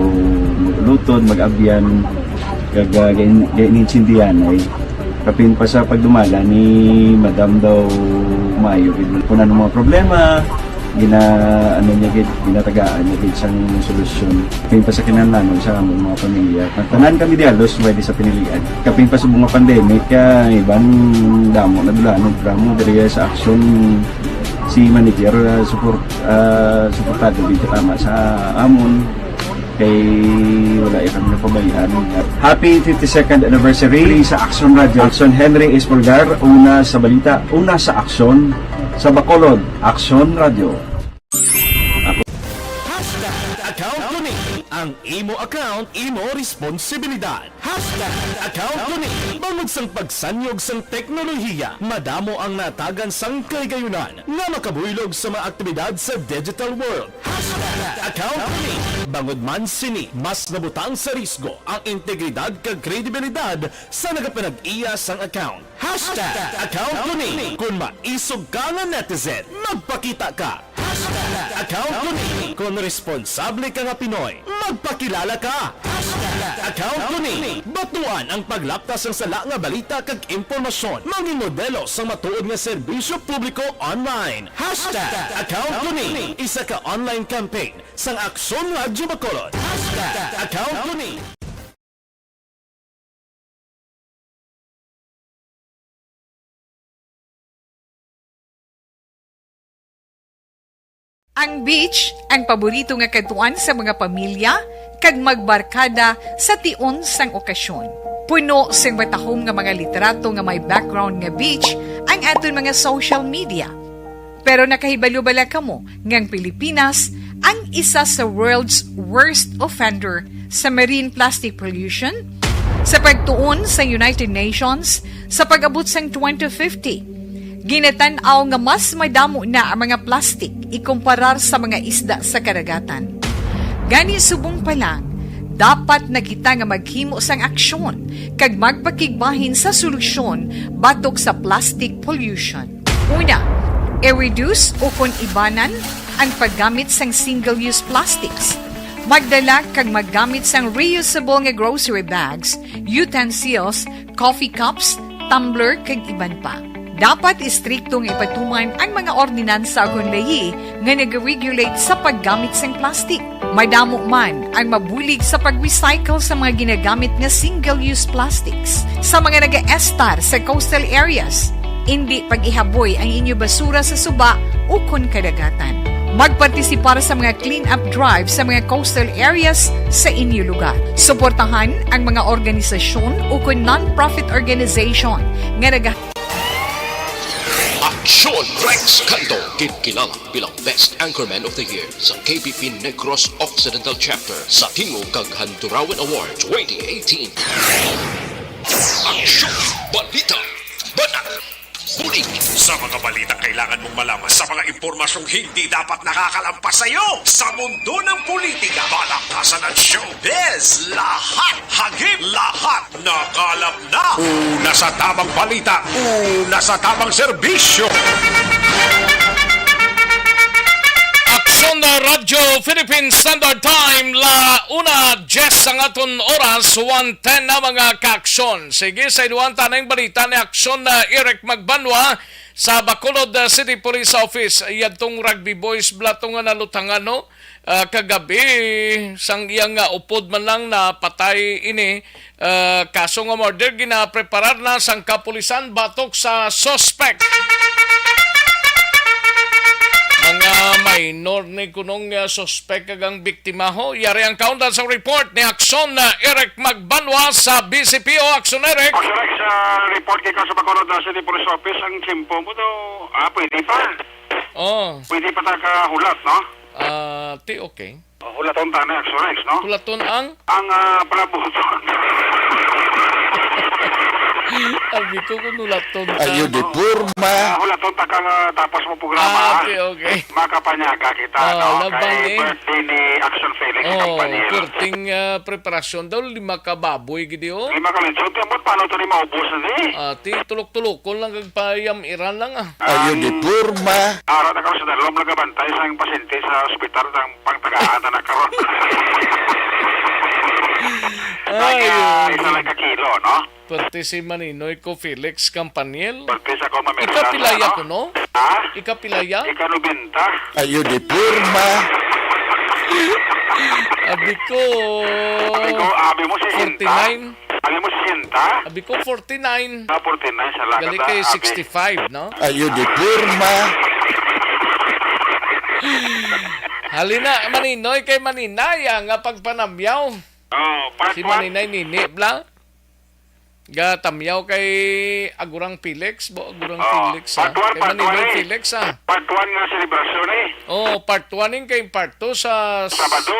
mag-ulutod, mag-abyan, kag, ah, gain-, gain-, intindihan ay kapin pa sa pagdumala ni Madam daw maayo gid. Kung ano mga problema, gina-, ano niya gid, ginatagaan niya gid sang solusyon. Kapin pa sa kinahanglanon sa among mga pamilya. Ang tanan kami di halos pwede sa pinilian. Kapin pa sa mga pandemic, kaya iban damo na dulanog, damo diri sa aksyon si manager, ah, support, ah, suportado gid katama sa amon. Kay wala iya kami napabayaan. Happy fifty-second anniversary sa Aksyon Radyo. Aksyon Henry Espolgar, una sa balita, una sa aksyon, sa Bacolod, Aksyon Radyo. Hashtag account ko ni. Ang imo account, imo responsibilidad. Hashtag account ko ni. Bangod sang pagsanyog sang teknolohiya, madamo ang natagan sang kahigayunan nga makabuylog sa mga aktibidad sa digital world. Hashtag account ko ni. Bangod man sini, mas nabutang sa risgo ang integridad kag kredibilidad sa nagapanag-iya sang account. Hashtag account ko ni. Kon maisog ka nga netizen, magpakita ka. Hashtag account ko ni. Kon responsable ka nga Pinoy, magpakilala ka. Hashtag account ko ni. Batuan ang paglapta sang sala nga balita kag impormasyon. Mangin modelo sang matuod nga serbisyo publiko online. Hashtag account ko ni. Isa ka online campaign sang Aksyon Radyo Bacolod. Hashtag account ko ni. Ang beach ang paborito nga kadtuan sa mga pamilya kag magbarkada sa tion sang okasyon. Puno sing matahom nga mga litrato nga may background nga beach ang aton mga social media. Pero nakahibalo bala kamo nga ang Pilipinas ang isa sa world's worst offender sa marine plastic pollution? Sa pagtuon sa United Nations, sa pag-abot sang twenty fifty, ginatan-aw nga mas madamo na ang mga plastic ikumparar sa mga isda sa kadagatan. Gani, subong pa lang, dapat na kita nga maghimo sang aksyon kag magpakigbahin sa solusyon batok sa plastic pollution. Una, i-reduce ukon ibanan ang paggamit sang single-use plastics. Magdala kag maggamit sang reusable nga grocery bags, utensils, coffee cups, tumbler, kag iban pa. Dapat istrikto nga ipatuman ang mga ordinansa ukon layi nga nag-regulate sa paggamit sang plastic. Madamo man ang mabulig sa pag-recycle sa mga ginagamit nga single-use plastics sa mga nagaestar sa coastal areas. Indi pag-ihaboy ang inyo basura sa suba ukon kadagatan. Magpartisipar sa mga clean-up drive sa mga coastal areas sa inyo lugar. Suportahan ang mga organisasyon ukon non-profit organization nga naga- Aksyon Rex Kanto, gid kilala bilang Best Anchorman of the Year sa K P P Negros Occidental Chapter sa Tingog kag Handurawan Award twenty eighteen. Aksyon! Balita! Banat! Bulig! Sa mga balitang kailangan mong malaman, sa mga impormasyong hindi dapat nakakalampas sa iyo, sa mundo ng politika, palakasan at showbiz, lahat, hagip, lahat, nakalap na. Una sa tamang balita, una sa tamang serbisyo. Aksyon na Radyo Philippine Standard Time, la una diez ang aton oras, one ten na mga kaaksyon. Sige, sa iluhan ta na yung balita ni Aksyon na Eric Magbanwa sa Bacolod, uh, City Police Office. Yadtong Rugby Boys bala to nga nalutangan, no? Ah, kagabi, sang iyang, ah, upod man lang napatay ini, ah, kaso nga murder, ginapreparar na sang kapulisan batok sa suspect. Mga minor ni kunong, ah, suspect kag ang biktima, ho. Yari ang kaundan sa report ni Aksyon na Eric Magbanwa sa B C P O. Aksyon, Eric. Aksyon, Eric, sa report kay sa Bacolod na City Police Office, ang tiyempo mo to, ah, pwede pa. Oh. Pwede pa ta kahulat, no? Ah, ti okay. Oh, hulaton ta na, Aksyon Rex, no? Hulaton ang? Ang, ah, palabuton. Abi ko kung hulaton ta. Ayo di porma. Ah, hulaton ta kang, ah, tapos mo programa, Ah, ha? Okay, okay. Makapanyaga kita, Ah, no? Laban, Kay eh. Birthday ni Aksyon Felix Oh, Campanil. Perting, ah, preparasyon daw, lima ka baboy, gidi, oh. Lima ka lechon, ti, ambot paano to ni maubos na, di? Ah, ti, tulok-tulokon lang, kag payam-iran lang, ah. Ayo di porma. Ara na karon sa dalom nagabantay sa pasyente sa ospital, sang pangtagaan na karon. Ay, Kaya ay. Isa lang ka kilo, no? Pwerte si Maninoy ko Felix Campanil. Pwerte sa ko mamirsa Ikapilaya na, no? Ko, no? Ha? Ikapilaya? Ika nobenta. Ayo di porma. Abi ko. Abi ko, abi mo sesenta. Forty-nine. Abi mo sesenta. Abi ko forty-nine. Ah, forty-nine, sa lakat, Gali ah, kay abi. Sixty-five, no? Ayo di porma. Halina, Maninoy, kay Maninaya nga pagpanamyaw. Oh, part Si one. Maninay Nini, bla? Gatamyaw kay Agurang Felix, bo, Agurang Oh, Felix, ah. Part one, Kay part Maninay one, eh. Felix, ah. Part one nga selebrasyon, eh. Oh, part one ning kay part two sa s-, Sabado.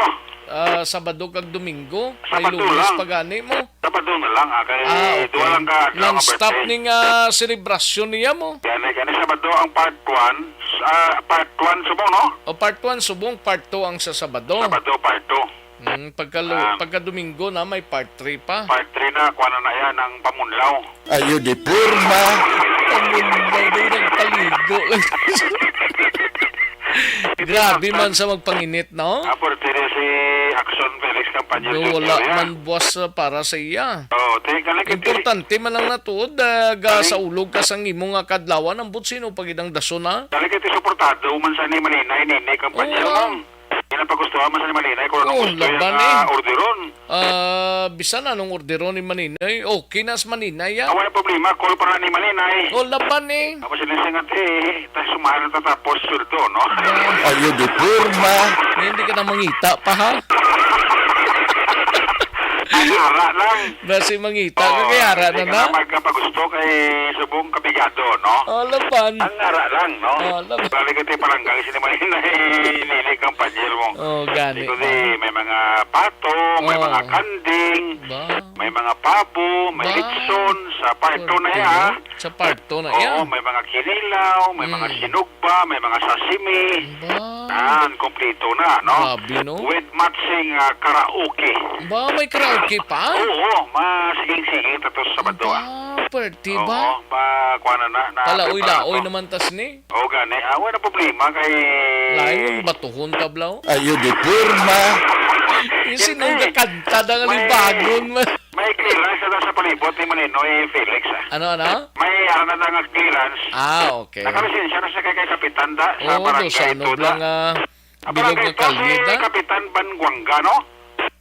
Ah, Sabado kag Domingo. May Sabado Lunes lang. Pa gani mo. Sabado na lang, ah, kay Ah, okay. Duha lang ka adlaw nga Non-stop birthday. Ning, ah, selebrasyon niya mo. Gani, gani Sabado ang part one, ah, part one subong, no? O, part one subong, part two ang sa Sabado. Sabado, part two. Mm, pagka lu-, Ah. Pagka Domingo na, may part three pa. Part three na, kuha na na yan, ang pamunlaw. Ayo di porma. Pamunlaw daw, nagpaligo lang. Grabe man sa magpanginit, no? Ah, pero tiri si Action Felix Campaña Do, wala Junior, ya. Man buwas, uh, para sa iya. Oh, tingnan ka lang, Importante man lang natuod, uh, ga Ay. Sa ulog ka sang imo nga kadlawan, ang butsino pag idang dason, ha? Dali ka ti suportado man sa ni Maninay, Nini Campaña, Oo, ma'am. Di na pagustuhan man sa ni Maninay kung anong Oh, gusto niya laban nga eh. orderon. Ah, bisan anong orderon ni Maninay, okay na sa Maninay, ah. Ah, wala problema, call para ni Maninay. Oh, laban eh. Tapos sila singat eh, tas sumahan na tatapos sweldo, no? Ah. Ayo di porma. Hindi ka na mangita pa, ha? Ang ara lang. Basi mangita ka, Oh, kay ara na hindi ka na. na magkapagusto kay subong kabigado, no? Oh, laban. Ang ara lang, no? Oh, laban. Balik ka tayo palanggang sila Maninay, nili kampanyero mo. Oh, gani. Ikaw di, may mga pato, may Oh. mga kanding, Ba? may mga pabo, may Ba? litson, sa parto na Parto iya. na? Sa parto na Oo, iya? may mga kinilaw, may mga Mm. sinugba, may mga sashimi. Ba? Yan, kompleto na, no? Grabe, no? With matching, ah, karaoke. Ba, may karaoke pa? Oo, masiging-siging tatos Sabado, ah. Ba, pwerte Oo, ba? ba, kuha na na, na Palaoy-laoy prepare ko. naman tas ni. Oo, gani. Ah, wala problema kay Lain yung batuhon, tablaw. Ayo di porma. Yung Hindi. sinong kakanta na nga May libagon, ma- May clearance na sa palibot ni Maninoy Felix, ah. Ano, ano? May ara na nga clearance. Ah, okay. Nakalisensya na siya kay, kay Kapitan da, sa Oo, barangay do, sa ano Tuda. lang, ah, Ah, bilog barangay nga to, kalye, si da? Kapitan Banguanga, no?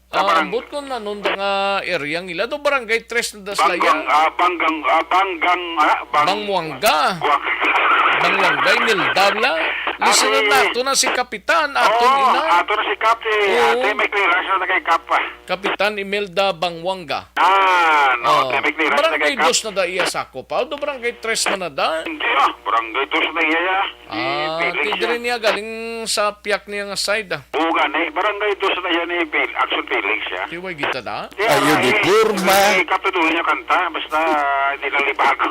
Sa Ah, barang- ambot ko na nun da nga area nila. Do barangay tres na da sila Banggang, yan. ah, Banggang, ah, Banggang, ah, Bang- Banguanga. Guang- Banguanga, Imelda, bla. Ah, Listener si nato na si Kapitan, aton Oo, ina. ato na si Kap, eh. Oo. Ate, may clearance na kay Kap, ah. Kapitan Imelda Banguanga. Ah, no, Oh, te, may clearance na Barangay kay Kap. Dos na da iya sakop, pa. Do Barangay Tres man na da. Hindi, ah. Barangay Dos na iya, ya. Si Ah, Felix, kay diri ya. niya galing sa piyak niya nga side, ah. Oo, gani. Barangay Dos na iya ni Fel-, Action Felix, ya. Kay way kita da? Kaya Ayo nga, di eh, porma. eh, kapatuloy niya kanta, basta hindi lang libago.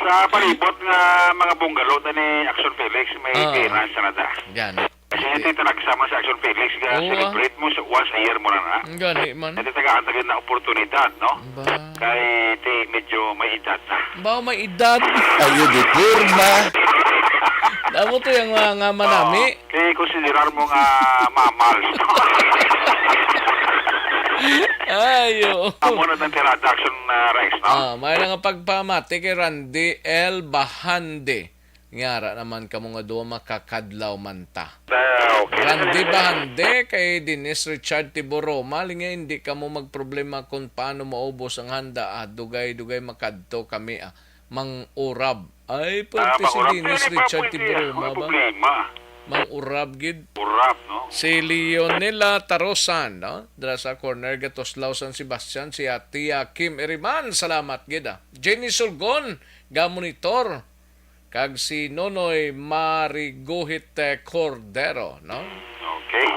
Sa palibot nga mga bungalo na ni Action Felix, may Ah. clearance na da. Gani. Kasi hindi talaga sama sa Action Felix, kaya Oo, ah. celebrate mo sa once a year mo na na. Ang gani man. Hindi tagaan tayo na oportunidad, no? Ba? Kay ti medyo may edad na. Ba, may edad. Ayo di porma. Damo to yung mga nga manami. Oo. Kay konsiderar mo nga mamal. Ayo. Amo na tang tirada, Action, ah, Rex, no? Ah, may nga pagpamati kay Randy L Bahande. Nga ara naman kamo nga duha makakadlaw man ta. Ah, okay. Randy Bahande kay Dennis Richard Tiburoma, linga hindi kamo magproblema kung paano maubos ang handa, ah, dugay-dugay makadto kami, ah. Mang Urab. Ay, Ah, pwerte si Mang Urab. Dennis Pwede ba, Richard pwede, ah. Tiburoma Wala ba? problema. Mang Urab gid. Urab, no? Si Leonela Tarosan, no? Dira sa corner, Gatoslaw, San Sebastian, si Tia Kim Iriman. Salamat gid, ah. Jenny Sulgon, ga monitor. Kag si Nonoy Mariguhit, eh, Cordero, no? Okay.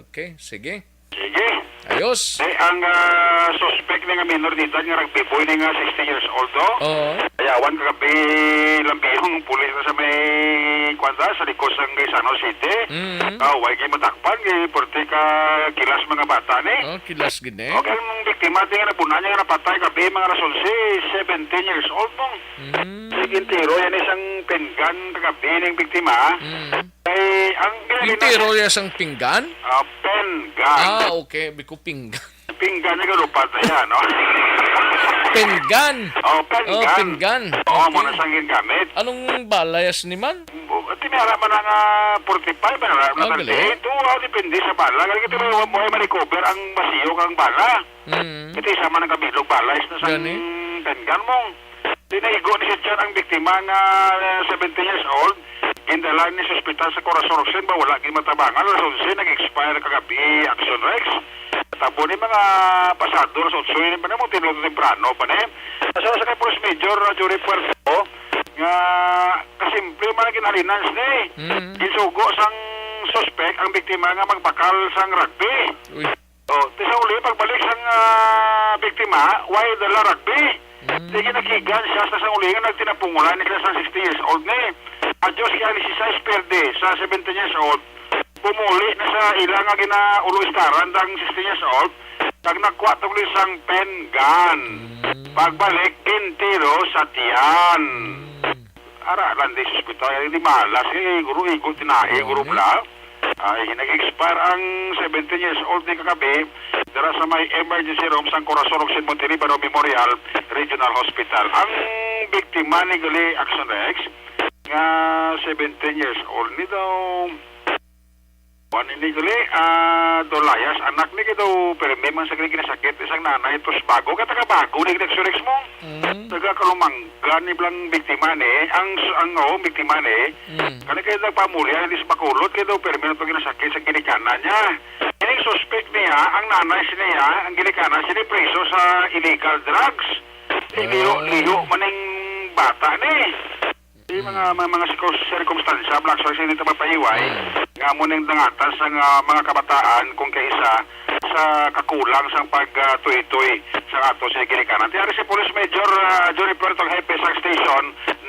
Okay, sige. Sige. Ayos. Eh, ang, ah, suspect ni nga minor de edad nga rugby boy ni nga sixteen years old, no? Oo. Ayawan kagabi, lambihong pulis na sa may, kwan ta, sa likod sang Gaisano City. Mm. Ah, way kay matakpan, kay pwerte ka kilas mga bata ni. Oh, kilas gid eh. Okay, ang biktima, di nga nabunaan niya nga napatay gabi, mga alas onse, seventeen years old, no? Mm. Sige, tiro, yan isang pinggan kagabi ning biktima. Mm. Kay, ang Yung ginagawa tiro niya sang pinggan? Ah, pinggan. Ah, okay. Bi ko pinggan. Pinggan na galupat na yan, no? Pinggan. Oh, pinggan. Oh, pinggan. Oh, Okay. mo na sang gingamit. Anong balayas ni man? Bu-, tinara man ang, ah, forty-five, ano, Ah, na galing. thirty-eight. Oo, ah, depende sa bala. Kaya kita mo, mo ay ma-recover ang basiyo kang bala. Mm. Ito isa man ang kabilog balayas na sa Gani? pinggan mo. Tinaigo ni siya ang biktima nga, ah, seventeen years old. Gindala ni sa ospital sa Corazon Roxen, ba wala gid matabangan. Alas onse, nag-expire kagabi, Action Rex. Tabo ni mga pasado, alas otso, yun pa na mo, tinuto temprano pa na eh. Sa, sa kay Police Major, ah, Jory Puerto, nga kasimple man ang ginhalinan sini. Mm. Ginsugo sang suspek ang biktima nga magbakal sang rugby. Uy. Oh, ti sa uli, pagbalik sang, ah, biktima, way dala rugby. Mm. Sige, nakigan siya sa sang uli nga nagtinapungulan ni siya sa sixty years old ni. Adyos kay ang sixteen perde sa seventeen years old. Pumuli na sa ila nga ginaulo-istaran dang sixteen years old. Kag nagkuha tungli sang pen gun. Mm. Pagbalik, entero sa tiyan. Mm. Ara lang di sa ospital, di malas, eh, guro, igo, tinae, Oo, guro, eh. bla. Ay, nag-expire ang seventeen years old ni kagabi, dira sa may emergency room sang Corazon Roxen Monteliban Memorial Regional Hospital. Ang biktima ni gali, Action Rex, Nga seventeen years old ni daw. Kuan ini gali, ah, daw layas, anak ni kay daw pirmi man sa gali ginasakit isang nanay, tos bago, kay taga Bago ni, nagsurex mo. Mm. Taga Kalumanga ni blang biktima ni, ang, ang, oh, biktima ni. Mm. Kani kay nagpamulya, hindi sa Bacolod, kay daw pirmi na to ginasakit sa ginikanan niya. Ining suspect niya, ang nanay siya niya, ang ginikanan siya ni, preso sa illegal drugs. Liho, liho man ning bata ni. Di mga, may mga sikus-, sirkumstansya, Black Shark, hindi ito mapahiway. Nga mo ning dangatan sa nga mga kabataan kung kaisa sa kakulang sang pagtuytoy sa ato sa ginikanan. Ti ari si Police Major, ah, Johnny Puerto, ang hepe sa station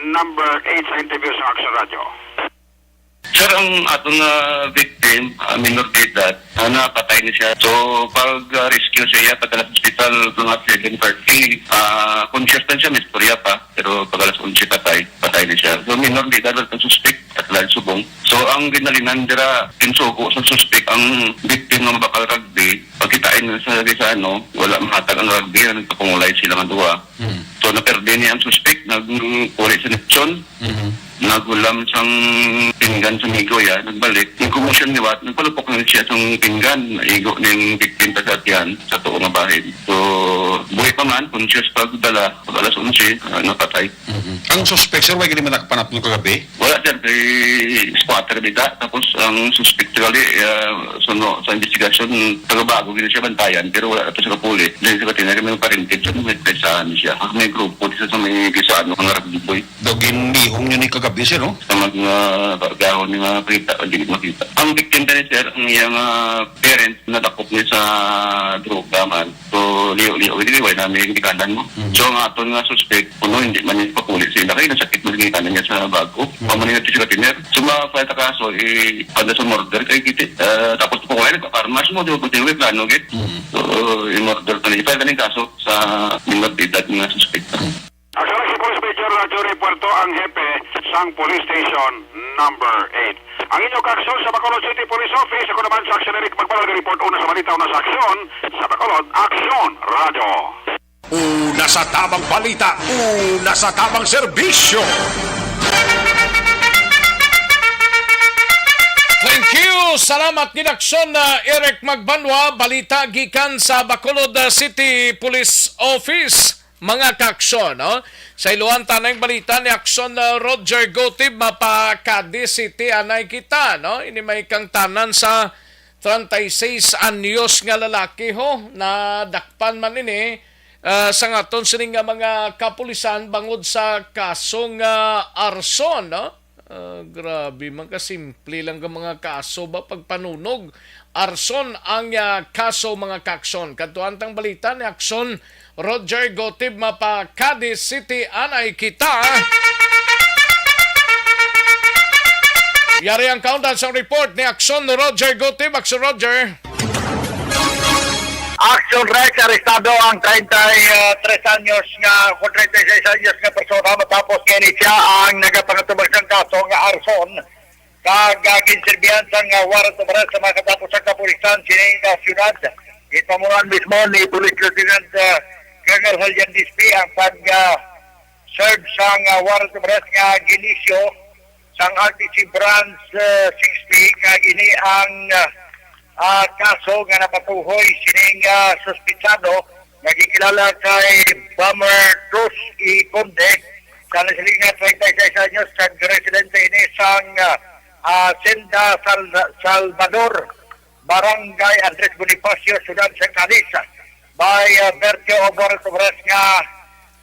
number eight sa interview sa Action Radio. Sir, ang aton nga victim, ah, minor de edad, ah, napatay ni siya. So, pag, ah, rescue siya, padala sa hospital, mga seven thirty, ah, conscious lang siya, may istorya pa. Pero pag alas onse patay, patay na siya. So, minor de edad ang suspect at lahat subong. So, ang ginalinan dira, ginsugo sa suspect ang victim nga mabakal rugby, pagkitain na sa, sa ano, wala mahatag ang rugby, ang nagpapangulay sila nga duha. Mm. So, naperde niya ang suspect, nagpuli sa lechon, Mhm. naghulam sang pinggan sa migo, ya, nagbalik. Yung commotion niya, nagpalupok na siya sang pinggan, naigo ning victim pa sa atihan, sa tuo nga bahin. So, buhi pa man, conscious pagdala, pag alas onse, ah, napatay. Mhm. Ang suspect, sir, way gani man nakapanapno kagabi? Wala, sir. Kay squatter bida. Tapos ang suspect, actually, ah, suno sa investigasyon, taga Bago gid siya, Bantayan, pero wala na to sa kapuli. Then sa Katina, kami parinted sa may presahan siya. Ah, may grupo dito sa may Bisano, mga rugby boy. Daw ginlihong niyo ni kagabi, sir, no? Sa mga kargahon ni mga kita, hindi makita. Ang victim tani, sir, ang iyang, ah, parents nadakop niya sa droga man. So, liyo-liyo, hindi, wala namin ginikanan mo. Mhm. So, ang aton nga suspect, kuno, hindi man niya pakuli sila. Kaya nasakit mo ginikanan niya sa Bago. Mhm. Paman niya sa Katiner. So, ma-file ta kaso, eh, pada sa murder, kay kiti, ah, tapos po, wala, nagpa-farmers mo, di ba, pati yung plano, git? Mhm. So, i-murder pa niya. I-file na yung kaso sa minor de edad nga suspect. Mhm. Aksyon si Police Major Jory Puerto, ang hepe sang Police Station number eight. Ang inyong kaaksyon sa Bacolod City Police Office, ako naman sa Aksyon Eric Magbanwa, report una sa balita, una sa aksyon, sa Bacolod, Aksyon Radio. Una sa tamang balita, una sa tamang serbisyo. Thank you. Salamat gid, Aksyon, ah, Eric Magbanwa. Balita gikan sa Bacolod, ah, City Police Office. Mga kaaksyon, no? Sa iluhan ta na yung balita ni Aksyon, uh, Roger Gotib, mapa Cadiz City, anay kita, no? Ini may kangtanan sa treinta y seis anyos nga lalaki, ho, nadakpan man ini, uh, sa ngaton sining nga mga kapulisan bangod sa kasong, uh, arson, no? Ah, grabe man, kasimple lang ka mga kaso ba, pagpanunog. Arson ang, ah, kaso, mga kaaksyon. Kadtuan tang balita ni Aksyon Roger Gotib, mapa Cadiz City, anay kita. Yari ang kaundan sa report ni Aksyon Roger Gotib. Aksyon Roger. Action Rex, arestado ang treinta y tres anyos nga, kung treinta y seis anyos nga persona matapos nga ini siya ang nagapangatubag sang kaso nga arson kag, ah, ginserbihan sang, ah, warrant of arrest sa mga katapusang kapulisan sining, ah, siyudad. Ginpamunuan mismo ni Police Lieutenant, ah, Colonel Halian Dispi ang pag, ah, serve sang, ah, warrant of arrest nga gin-issue sang R T C Branch, ah, sixty, kag ini ang, ah, ah, kaso nga napatuhoy sining, ah, suspitsado nga gikilala kay Bomber Cruz E. Conde, sa nasiling nga treinta y seis anyos, kag residente ini sang, ah, ah, Senda Sal-, Salvador, Barangay Andres Bonifacio, Siyudad sang Cadiz. By, uh, virtue of warrant of arrest nga,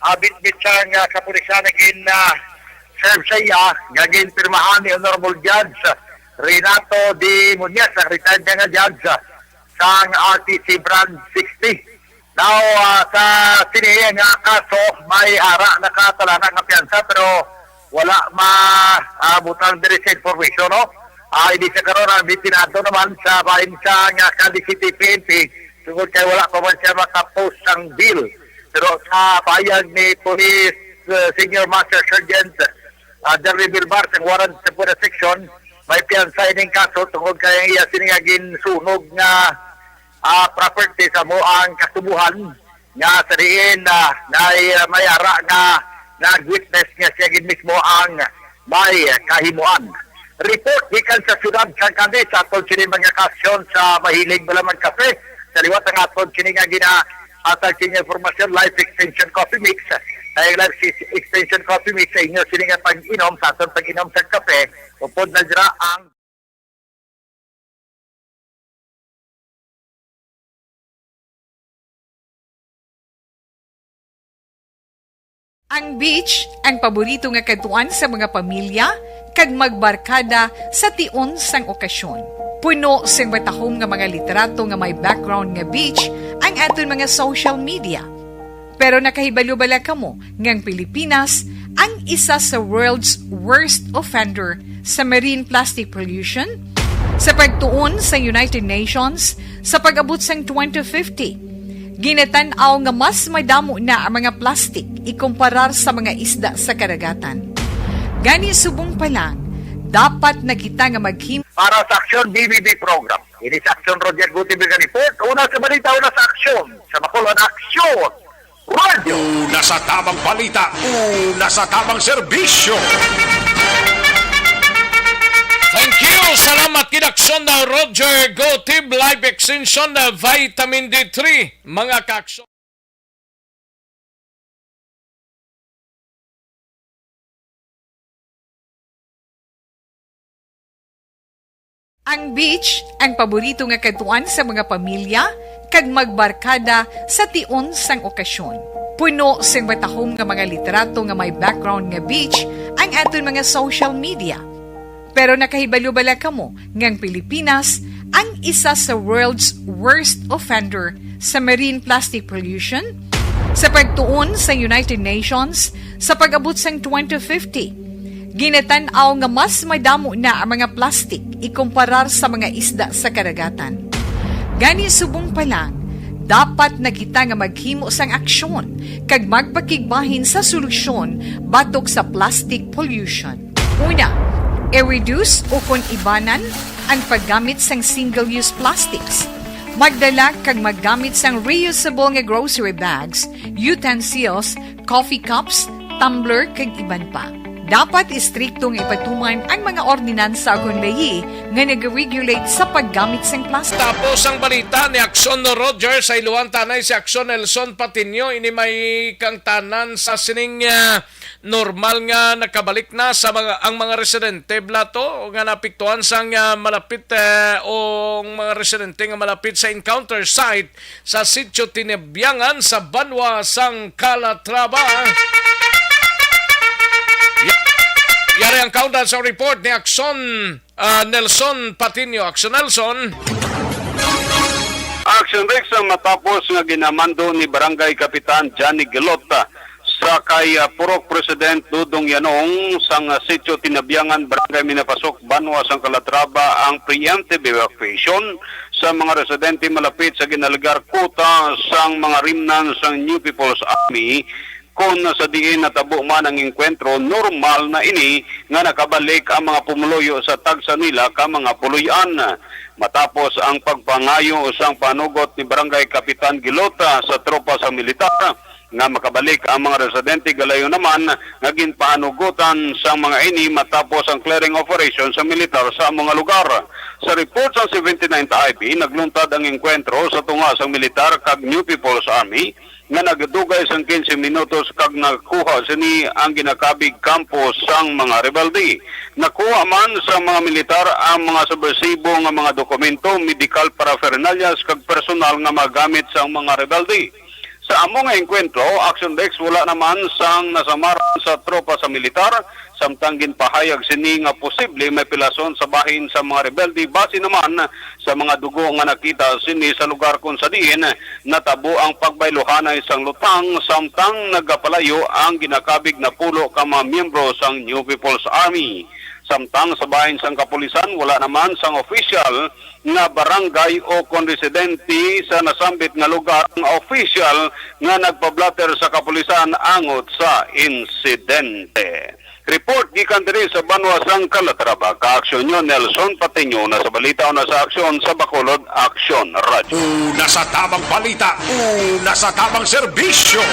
uh, bitbit sang, uh, kapulisan nga gin, uh, serve sa iya, nga ginpirmahan ni Honorable Judge Renato D. Muñiz, ang retired nga judge, uh, sang R T C Branch sixty. Now, uh, sa sini nga kaso, may ara nakatalana nga piyansa, pero wala ma, ah, butang diri sa information, no? Ah, ini sa karon ang detenado naman sa bahin sa nga Cadiz City P N P, tungod kay wala pa man siya maka-post sang bail. Pero sa pahayag ni Police, uh, Senior Master Sergeant, uh, Jerry Bilbar sa Warrant sa Puna Section, may piyansa ining kaso tungod kay ang iya sini nga ginsunog nga, ah, property sa mo ang katubuhan nga sa diin, ah, na, ah, may ara nga nag-witness nga siya gid mismo ang may kahimoan. Report gikan sa siyudad sang Cadiz, aton sini mga kaaksyon sa Mahilig Balaman Cafe. Sa liwat ang aton sini nga gina-, atag sa inyo informasyon, Life Extension Coffee Mix. Ay, Life Ex-, Extension Coffee Mix sa inyo sini nga pag-inom, sa aton pag-inom sa kape. Upod na dira ang Ang beach, ang paborito nga kadtuan sa mga pamilya kag magbarkada sa tion sang okasyon. Puno sing matahom nga mga litrato nga may background nga beach ang aton mga social media. Pero nakahibalo bala kamo nga ang Pilipinas ang isa sa world's worst offender sa marine plastic pollution? Sa pagtuon sa United Nations, sa pag-abot sang twenty fifty, ginatan-aw nga mas madamo na ang mga plastic ikumparar sa mga isda sa kadagatan. Gani, subong pa lang, dapat na kita nga maghimo. Para sa Aksyon B B B program, ini sa Aksyon Roger Gutierrez nga report. Una sa balita, una sa aksyon. Sa Bacolod, Aksyon Radyo. Una sa tamang balita, una sa tamang serbisyo. Thank you. Salamat kay Aksyon na Roger Gotib, Life Extension na Vitamin D three. Mga kaaksyon. Ang beach, ang paborito nga kadtuan sa mga pamilya kag magbarkada sa tion sang okasyon. Puno sing matahom nga mga litrato nga may background nga beach ang aton mga social media. Pero nakahibalo bala kamo nga ang Pilipinas ang isa sa world's worst offender sa marine plastic pollution? Sa pagtuon sa United Nations, sa pag-abot sang twenty fifty, ginatan-aw nga mas madamo na ang mga plastic ikumparar sa mga isda sa kadagatan. Gani, subong pa lang, dapat na kita nga maghimo sang aksyon kag magpakigbahin sa solusyon batok sa plastic pollution. Una, i-reduce o kon ibanan ang paggamit sang single-use plastics. Magdala kag maggamit sang reusable nga grocery bags, utensils, coffee cups, tumbler, kag iban pa. Dapat istrikto nga ipatuman ang mga ordinansa ukon layi nga nag-regulate sa paggamit sang plastic. Tapos ang balita ni Aksyon Roger sa Iloan Tanay, si Aksyon Nelson Patiño. Ini may kang tanan sa sining, ah, normal nga nakabalik na sa mga, ang mga residente, bala to, nga naapektuhan sang, ah, malapit, eh, o ang mga residente nga malapit sa encounter site sa Sitio Tinabiangan sa banwa sang Calatrava. Ya-, yari ang kaundan sa report ni Aksyon, ah, Nelson Patiño. Aksyon Nelson. Aksyon Rex, matapos nga ginamando ni Barangay Kapitan Johnny Gilota sa kay, ah, Purok President Dodong Yanong sang, ah, Sitio Tinabiangan, Barangay Minapasok, banwa sang Calatrava ang preemptive evacuation sa mga residente malapit sa ginalugar kuta sang mga remnants sang New People's Army, kon sa diin natabo man ang engkwentro, normal na ini nga nakabalik ang mga pumuluyo sa tagsa nila ka mga puloy-an. Matapos ang pagpangayo sang panugot ni Barangay Kapitan Gilota sa tropa sa militar, nga makabalik ang mga residente, galayo naman nga ginpaanugotan sang mga ini matapos ang clearing operation sa militar sa amo nga lugar. Sa report sang seventy-ninth I B, nagluntad ang engkwentro sa tunga sang militar kag New People's Army nga nagdugay sang quince minutos kag nakuha sini ang ginakabig kampo sang mga rebelde. Nakuha man sa mga militar ang mga subwersibo nga mga dokumento, medikal paraphernalias kag personal nga magamit sang mga rebelde. Sa amo nga engkwentro, Action Rex, wala naman sang nasamaran sa tropa sa militar, samtang ginpahayag sini nga posible may pilason sa bahin sa mga rebelde base naman sa mga dugo nga nakita sini sa lugar kon sa diin natabo ang pagbayluhanay sang lutang, samtang nagapalayo ang ginakabig na pulo ka mga miyembro sang New People's Army. Samtang sa bahin sang kapulisan, wala naman sang opisyal nga barangay o kon residente sa nasambit nga lugar nga opisyal nga nagpablatter sa kapulisan angot sa insidente. Report gikan diri sa banwa sang Calatrava, kaaksyon nyo Nelson Patiño, una sa balita, una sa aksyon sa Bacolod Aksyon Radyo. Una sa tamang balita, una sa tamang serbisyo.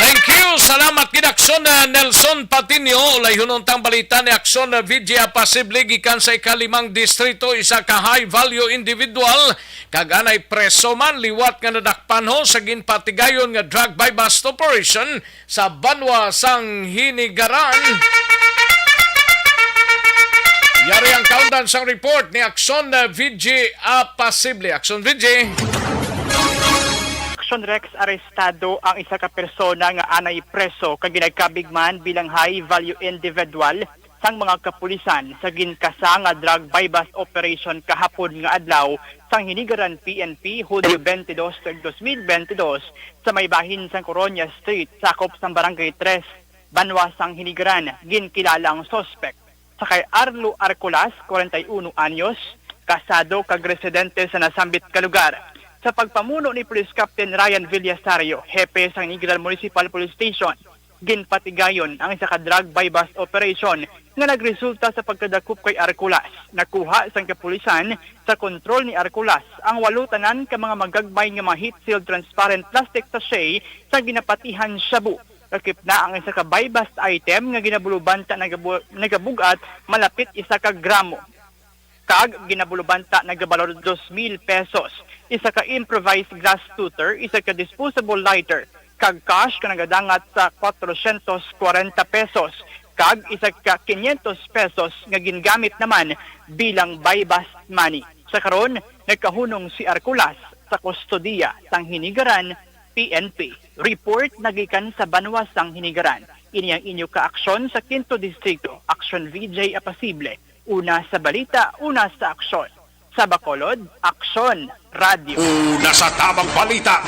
Thank you. Salamat gid, Aksyon, ah, Nelson Patiño. Ulayhon untang balita ni Aksyon, ah, V J Apasible gikan sa ikalimang distrito, isa ka high value individual kag anay preso man liwat nga nadakpan ho sa ginpatigayon nga drug buy-bust operation sa banwa sang Hinigaran. Yari ang kaundan sang report ni Aksyon, ah, V J Apasible. Aksyon, V J. Aksyon, Rex, arestado ang isa ka persona nga anay preso kag ginakabig man bilang high value individual sang mga kapulisan sa ginkasa nga drug buy-bust operation kahapon nga adlaw sang Hinigaran P N P, Hulyo twenty-two, dos mil twenty-two, sa may bahin sang Coronia Street, sakop sang Barangay Tres, banwa sang Hinigaran. Ginkilala ang suspek sa kay Arlo Arcolas, kwarenta y uno anyos, kasado kag residente sa nasambit ka lugar. Sa pagpamuno ni Police Captain Ryan Villasario, hepe sang Hinigaran Municipal Police Station, ginpatigayon ang isa ka drug buy-bust operation nga nagresulta sa pagkadakop kay Arcolas. Nakuha sang kapulisan sa kontrol ni Arcolas ang walo tanan ka mga magagmay nga mga heat-sealed transparent plastic sachet sa ginapatihan shabu. Lakip na ang isa ka buy-bust item nga ginabulubanta nagabu-, nagabug-at malapit isa ka gramo kag ginabulubanta nagabalor dos mil pesos, isa ka improvised gas tutor, isa ka disposable lighter, kag cash nga nagadangat sa kwatrocientos kwarenta pesos, kag isa ka quinientos pesos nga gingamit naman bilang buy-bust money. Sa karon, nagkahunong si Arcolas sa kustodiya sang Hinigaran P N P. Report nagikan sa banwa sang Hinigaran. Ini ang inyo kaaksyon sa Quinto Distrito, Aksyon V J Apasible. Una sa balita, una sa aksyon. Sa Bacolod, Aksyon Radyo. Una sa tamang balita,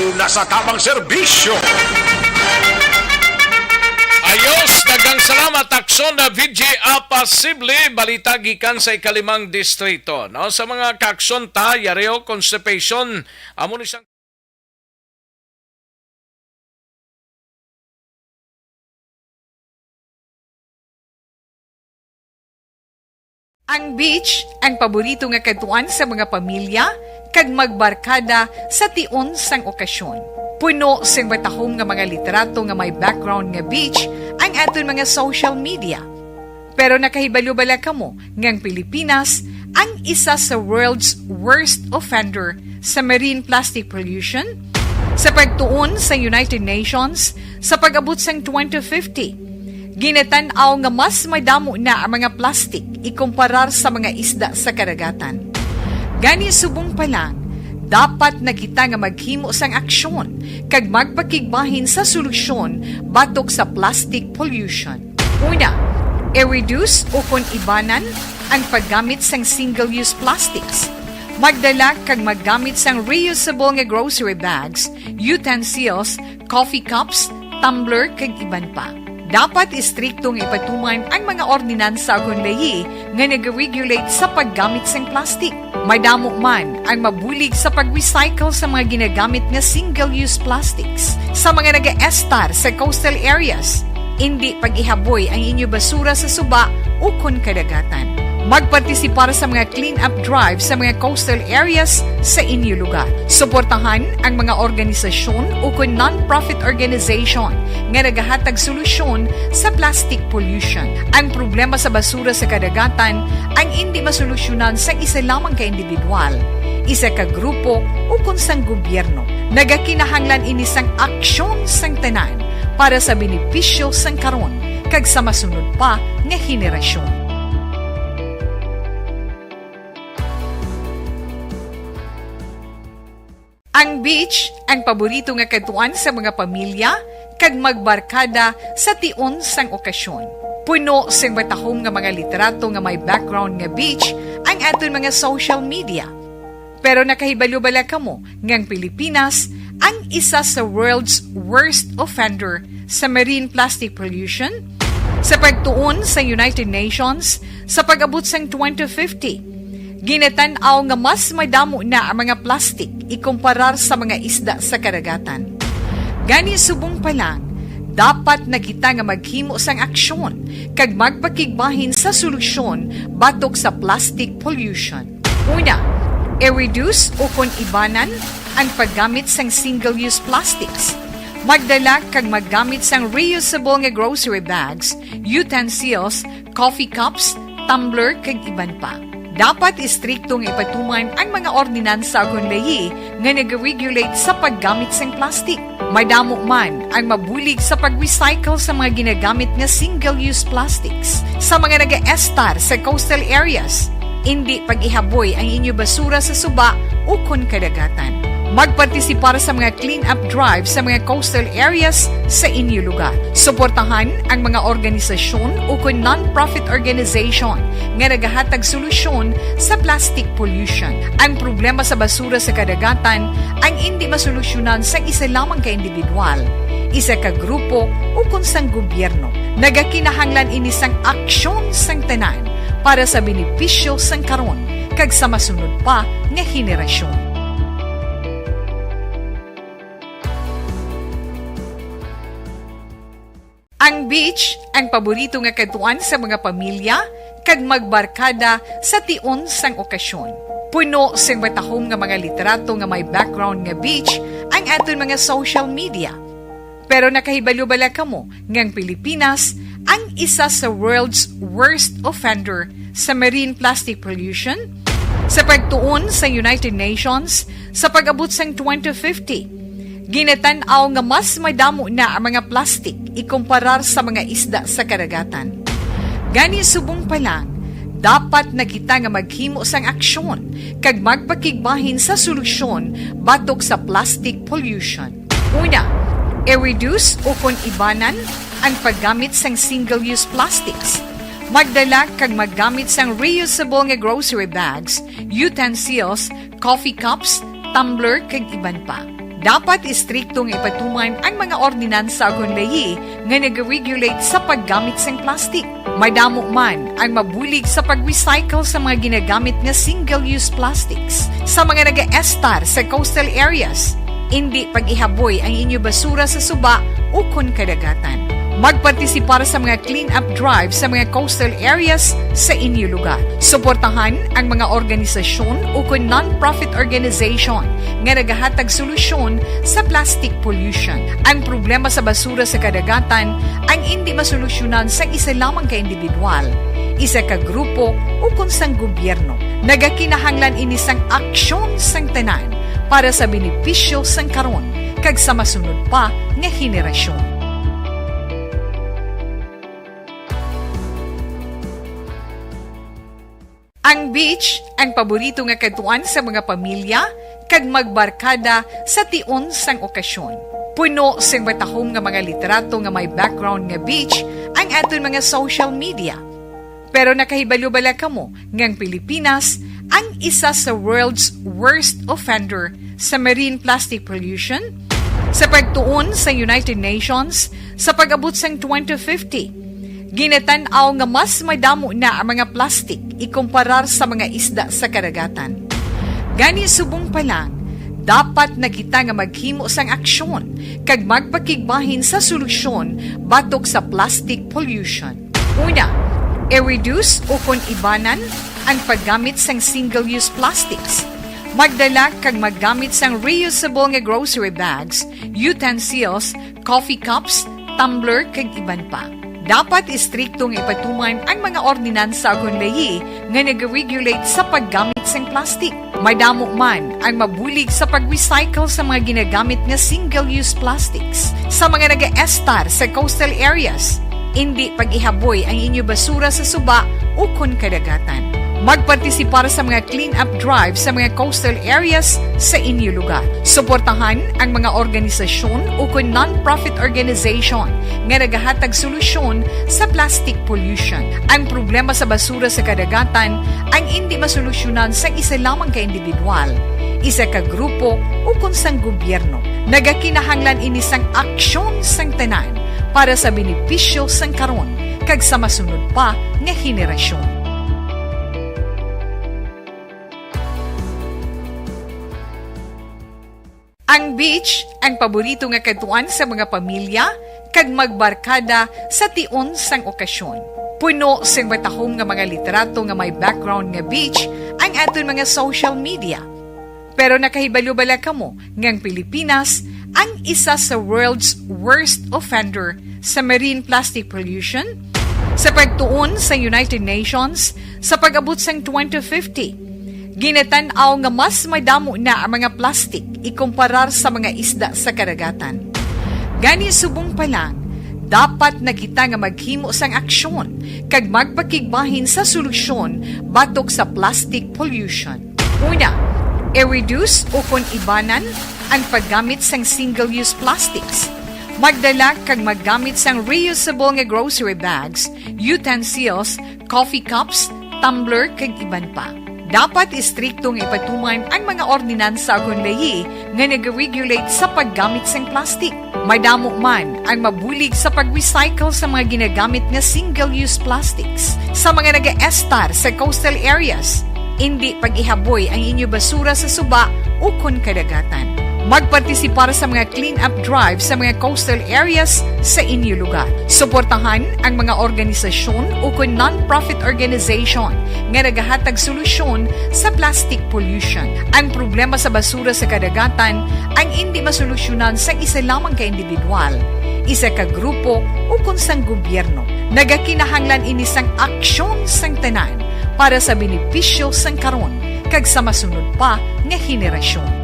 una sa tamang serbisyo. Ayos, daghang salamat, Aksyon na V J Apasible. Balita gikan sa ikalimang distrito, no? Sa mga kaaksyon ta, yari ho, constipation, amo ni siyang Ang beach ang paborito nga kadtuan sa mga pamilya kag magbarkada sa tion sang okasyon. Puno sing matahom nga mga litrato nga may background nga beach ang aton mga social media. Pero nakahibalo bala kamo nga ang Pilipinas ang isa sa world's worst offender sa marine plastic pollution? Sa pagtuon sa United Nations, sa pag-abot sang twenty fifty, ginatan-aw nga mas madamo na ang mga plastik ikumparar sa mga isda sa kadagatan. Gani, subong pa lang, dapat na kita nga maghimo sang aksyon kag magpakigbahin sa solusyon batok sa plastic pollution. Una, i-reduce ukon ibanan ang paggamit sang single-use plastics. Magdala kag maggamit sang reusable nga grocery bags, utensils, coffee cups, tumbler, kag iban pa. Dapat istrikto nga ipatuman ang mga ordinansa ukon layi nga nag-regulate sa paggamit sang plastic. Madamo man ang mabulig sa pag-recycle sa mga ginagamit nga single-use plastics. Sa mga nagaestar sa coastal areas, indi pag-ihaboy ang inyo basura sa suba ukon kadagatan. Magpartisipar sa mga clean-up drive sa mga coastal areas sa inyo lugar. Suportahan ang mga organisasyon ukon non-profit organization nga nagahatag solusyon sa plastic pollution. Ang problema sa basura sa kadagatan ang indi masolusyonan sang isa lamang ka individual, isa ka grupo, ukon sang gobyerno. Nagakinahanglan ini sang aksyon sang tanan para sa benepisyo sang karon kag sa masunod pa nga henerasyon. Ang beach ang paborito nga kadtuan sa mga pamilya kag magbarkada sa tion sang okasyon. Puno sing matahom nga mga litrato nga may background nga beach ang aton mga social media. Pero nakahibalo bala kamo nga ang Pilipinas ang isa sa world's worst offender sa marine plastic pollution? Sa pagtuon sa United Nations, sa pag-abot sang twenty fifty, ginatan-aw nga mas madamo na ang mga plastik ikumparar sa mga isda sa kadagatan. Gani, subong pa lang, dapat na kita nga maghimo sang aksyon kag magpakigbahin sa solusyon batok sa plastic pollution. Una, i-reduce ukon ibanan ang paggamit sang single-use plastics. Magdala kag maggamit sang reusable nga grocery bags, utensils, coffee cups, tumbler, kag iban pa. Dapat istrikto nga ipatuman ang mga ordinansa ukon layi nga nag-regulate sa paggamit sang plastic. Madamo man ang mabulig sa pag-recycle sa mga ginagamit nga single-use plastics sa mga nagaestar sa coastal areas. Indi pag-ihaboy ang inyo basura sa suba ukon kadagatan. Magpartisipar sa mga clean-up drive sa mga coastal areas sa inyo lugar. Suportahan ang mga organisasyon ukon non-profit organization nga nagahatag solusyon sa plastic pollution. Ang problema sa basura sa kadagatan ang indi masolusyonan sang isa lamang ka individual, isa ka grupo, ukon sang gobyerno. Nagakinahanglan ini sang aksyon sang tanan para sa benepisyo sang karon kag sa masunod pa nga henerasyon. Ang beach ang paborito nga kadtuan sa mga pamilya kag magbarkada sa tion sang okasyon. Puno sing matahom nga mga litrato nga may background nga beach ang aton mga social media. Pero nakahibalo bala kamo nga ang Pilipinas ang isa sa world's worst offender sa marine plastic pollution? Sa pagtuon sa United Nations, sa pag-abot sang twenty fifty, ginatan-aw nga mas madamo na ang mga plastik ikumparar sa mga isda sa kadagatan. Gani, subong pa lang, dapat na kita nga maghimo sang aksyon kag magpakigbahin sa solusyon batok sa plastic pollution. Una, i-reduce ukon ibanan ang paggamit sang single-use plastics. Magdala kag maggamit sang reusable nga grocery bags, utensils, coffee cups, tumbler, kag iban pa. Dapat istrikto nga ipatuman ang mga ordinansa ukon layi nga nag-regulate sa paggamit sang plastik. Madamo man ang mabulig sa pag-recycle sa mga ginagamit nga single-use plastics sa mga nagaestar sa coastal areas. Indi pag-ihaboy ang inyo basura sa suba ukon kadagatan. Magpartisipar sa mga clean-up drive sa mga coastal areas sa inyo lugar. Suportahan ang mga organisasyon ukon non-profit organization nga nagahatag solusyon sa plastic pollution. Ang problema sa basura sa kadagatan ang indi masolusyonan sang isa lamang ka individual, isa ka grupo, ukon sang gobyerno. Nagakinahanglan ini sang aksyon sang tanan para sa benepisyo sang karon kag sa masunod pa nga henerasyon. Ang beach ang paborito nga kadtuan sa mga pamilya kag magbarkada sa tion sang okasyon. Puno sing matahom nga mga litrato nga may background nga beach ang aton mga social media. Pero nakahibalo bala kamo nga ang Pilipinas ang isa sa world's worst offender sa marine plastic pollution? Sa pagtuon sa United Nations, sa pag-abot sang twenty fifty, ginatan-aw nga mas madamo na ang mga plastik ikumparar sa mga isda sa kadagatan. Gani, subong pa lang, dapat na kita nga maghimo sang aksyon kag magpakigbahin sa solusyon batok sa plastic pollution. Una, i-reduce ukon ibanan ang paggamit sang single-use plastics. Magdala kag maggamit sang reusable nga grocery bags, utensils, coffee cups, tumbler, kag iban pa. Dapat istrikto nga ipatuman ang mga ordinansa ukon layi nga nag-regulate sa paggamit sang plastik. Madamo man ang mabulig sa pag-recycle sa mga ginagamit nga single-use plastics sa mga nagaestar sa coastal areas. Indi pag-ihaboy ang inyo basura sa suba ukon kadagatan. Magpartisipar sa mga clean-up drive sa mga coastal areas sa inyo lugar. Suportahan ang mga organisasyon ukon non-profit organization nga nagahatag solusyon sa plastic pollution. Ang problema sa basura sa kadagatan ang indi masolusyonan sang isa lamang ka individual, isa ka grupo, ukon sang gobyerno. Nagakinahanglan ini sang aksyon sang tanan para sa benepisyo sang karon kag sa masunod pa nga henerasyon. Ang beach ang paborito nga kadtuan sa mga pamilya kag magbarkada sa tion sang okasyon. Puno sing matahom nga mga litrato nga may background nga beach ang aton mga social media. Pero nakahibalo bala kamo nga ang Pilipinas Ang isa sa world's worst offender sa marine plastic pollution, sa pagtuon sa United Nations, sa pag-abot sang twenty fifty, ginatan-aw nga mas madamo na ang mga plastic ikumparar sa mga isda sa kadagatan. Gani, subong pa lang, dapat na kita nga maghimo sang aksyon kag magpakigbahin sa solusyon batok sa plastic pollution. Una, i-reduce ukon ibanan ang paggamit sang single-use plastics. Magdala kag maggamit sang reusable nga grocery bags, utensils, coffee cups, tumbler, kag iban pa. Dapat istrikto nga ipatuman ang mga ordinansa ukon layi nga nag-regulate sa paggamit sang plastic. Madamo man ang mabulig sa pag-recycle sa mga ginagamit nga single-use plastics. Sa mga nagaestar sa coastal areas, indi pag-ihaboy ang inyo basura sa suba ukon kadagatan. Magpartisipar sa mga clean-up drive sa mga coastal areas sa inyo lugar. Suportahan ang mga organisasyon ukon non-profit organization nga nagahatag solusyon sa plastic pollution. Ang problema sa basura sa kadagatan ang indi masolusyonan sang isa lamang ka individual, isa ka grupo, ukon sang gobyerno. Nagakinahanglan ini sang aksyon sang tanan para sa benepisyo sang karon kag sa masunod pa nga henerasyon.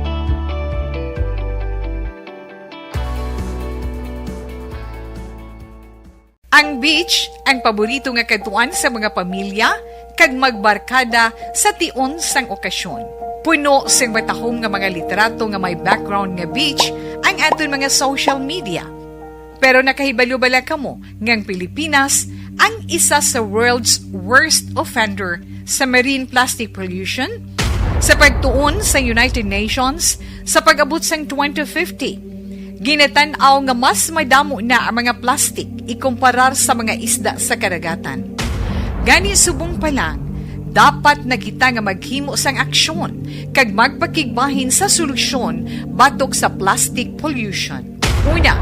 Ang beach ang paborito nga kadtuan sa mga pamilya kag magbarkada sa tion sang okasyon. Puno sing matahom nga mga litrato nga may background nga beach ang aton mga social media. Pero nakahibalo bala kamo nga ang Pilipinas ang isa sa world's worst offender sa marine plastic pollution? Sa pagtuon sa United Nations, sa pag-abot sang twenty fifty, ginatan-aw nga mas madamo na ang mga plastic ikumparar sa mga isda sa kadagatan. Gani, subong pa lang, dapat na kita nga maghimo sang aksyon kag magpakigbahin sa solusyon batok sa plastic pollution. Una,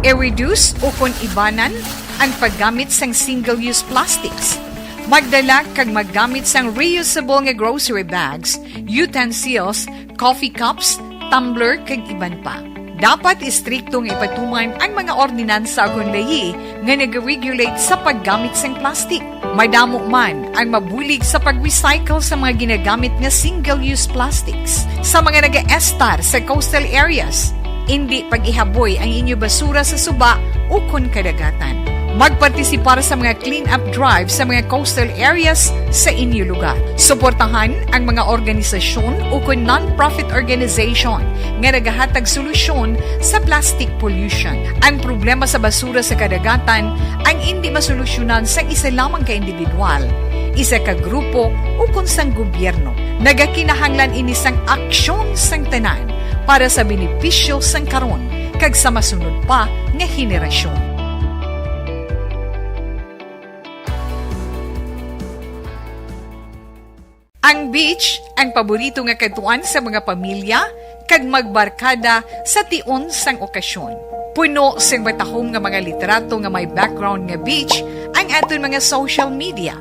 i-reduce ukon ibanan ang paggamit sang single-use plastics. Magdala kag maggamit sang reusable nga grocery bags, utensils, coffee cups, tumbler, kag iban pa. Dapat istrikto nga ipatuman ang mga ordinansa ukon layi nga nag-regulate sa paggamit sang plastic. Madamo man ang mabulig sa pag-recycle sa mga ginagamit nga single-use plastics. Sa mga nagaestar sa coastal areas, indi pag-ihaboy ang inyo basura sa suba ukon kadagatan. Magpartisipar sa mga clean-up drive sa mga coastal areas sa inyo lugar. Suportahan ang mga organisasyon ukon non-profit organization nga nagahatag solusyon sa plastic pollution. Ang problema sa basura sa kadagatan ang indi masolusyonan sang isa lamang ka individual, isa ka grupo, ukon sang gobyerno. Nagakinahanglan ini sang aksyon sang tanan para sa benepisyo sang karon kag sa masunod pa nga henerasyon. Ang beach ang paborito nga kadtuan sa mga pamilya kag magbarkada sa tion sang okasyon. Puno sing matahom nga mga litrato nga may background nga beach ang aton mga social media.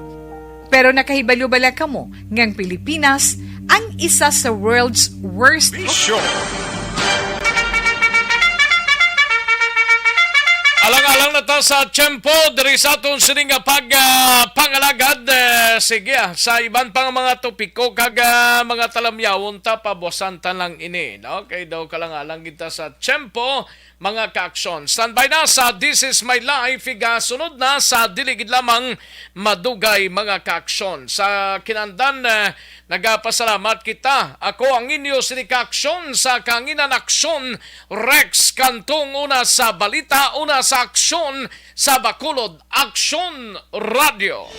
Pero nakahibalo bala kamo nga ang Pilipinas ang isa sa world's worst Show. Alang-alang na ta sa tiyempo diri sa aton sini nga pag, ah, pangalagad. Eh, sige, ah, sa iban pang mga topiko kag, ah, mga talamyawon ta, pabuasan ta lang ini, no? Kay daw kalang-alang kita sa tiyempo, mga kaaksyon. Standby na sa This Is My Life, igasunod na sa dili gid lamang madugay, mga kaaksyon. Sa kinandan, eh, nagapasalamat kita. Ako ang inyo sini kaaksyon sa Kahanginan Aksyon, Rex Cantong, una sa balita, una sa aksyon sa Bacolod, Aksyon Radio.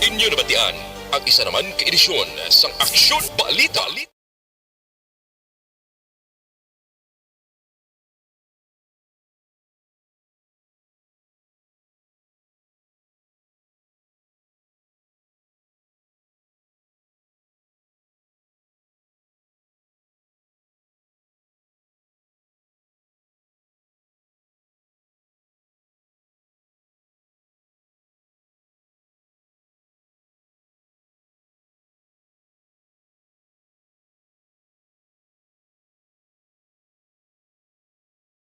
Inyo nabatian ang isa naman ka edisyon sang Aksyon Balita.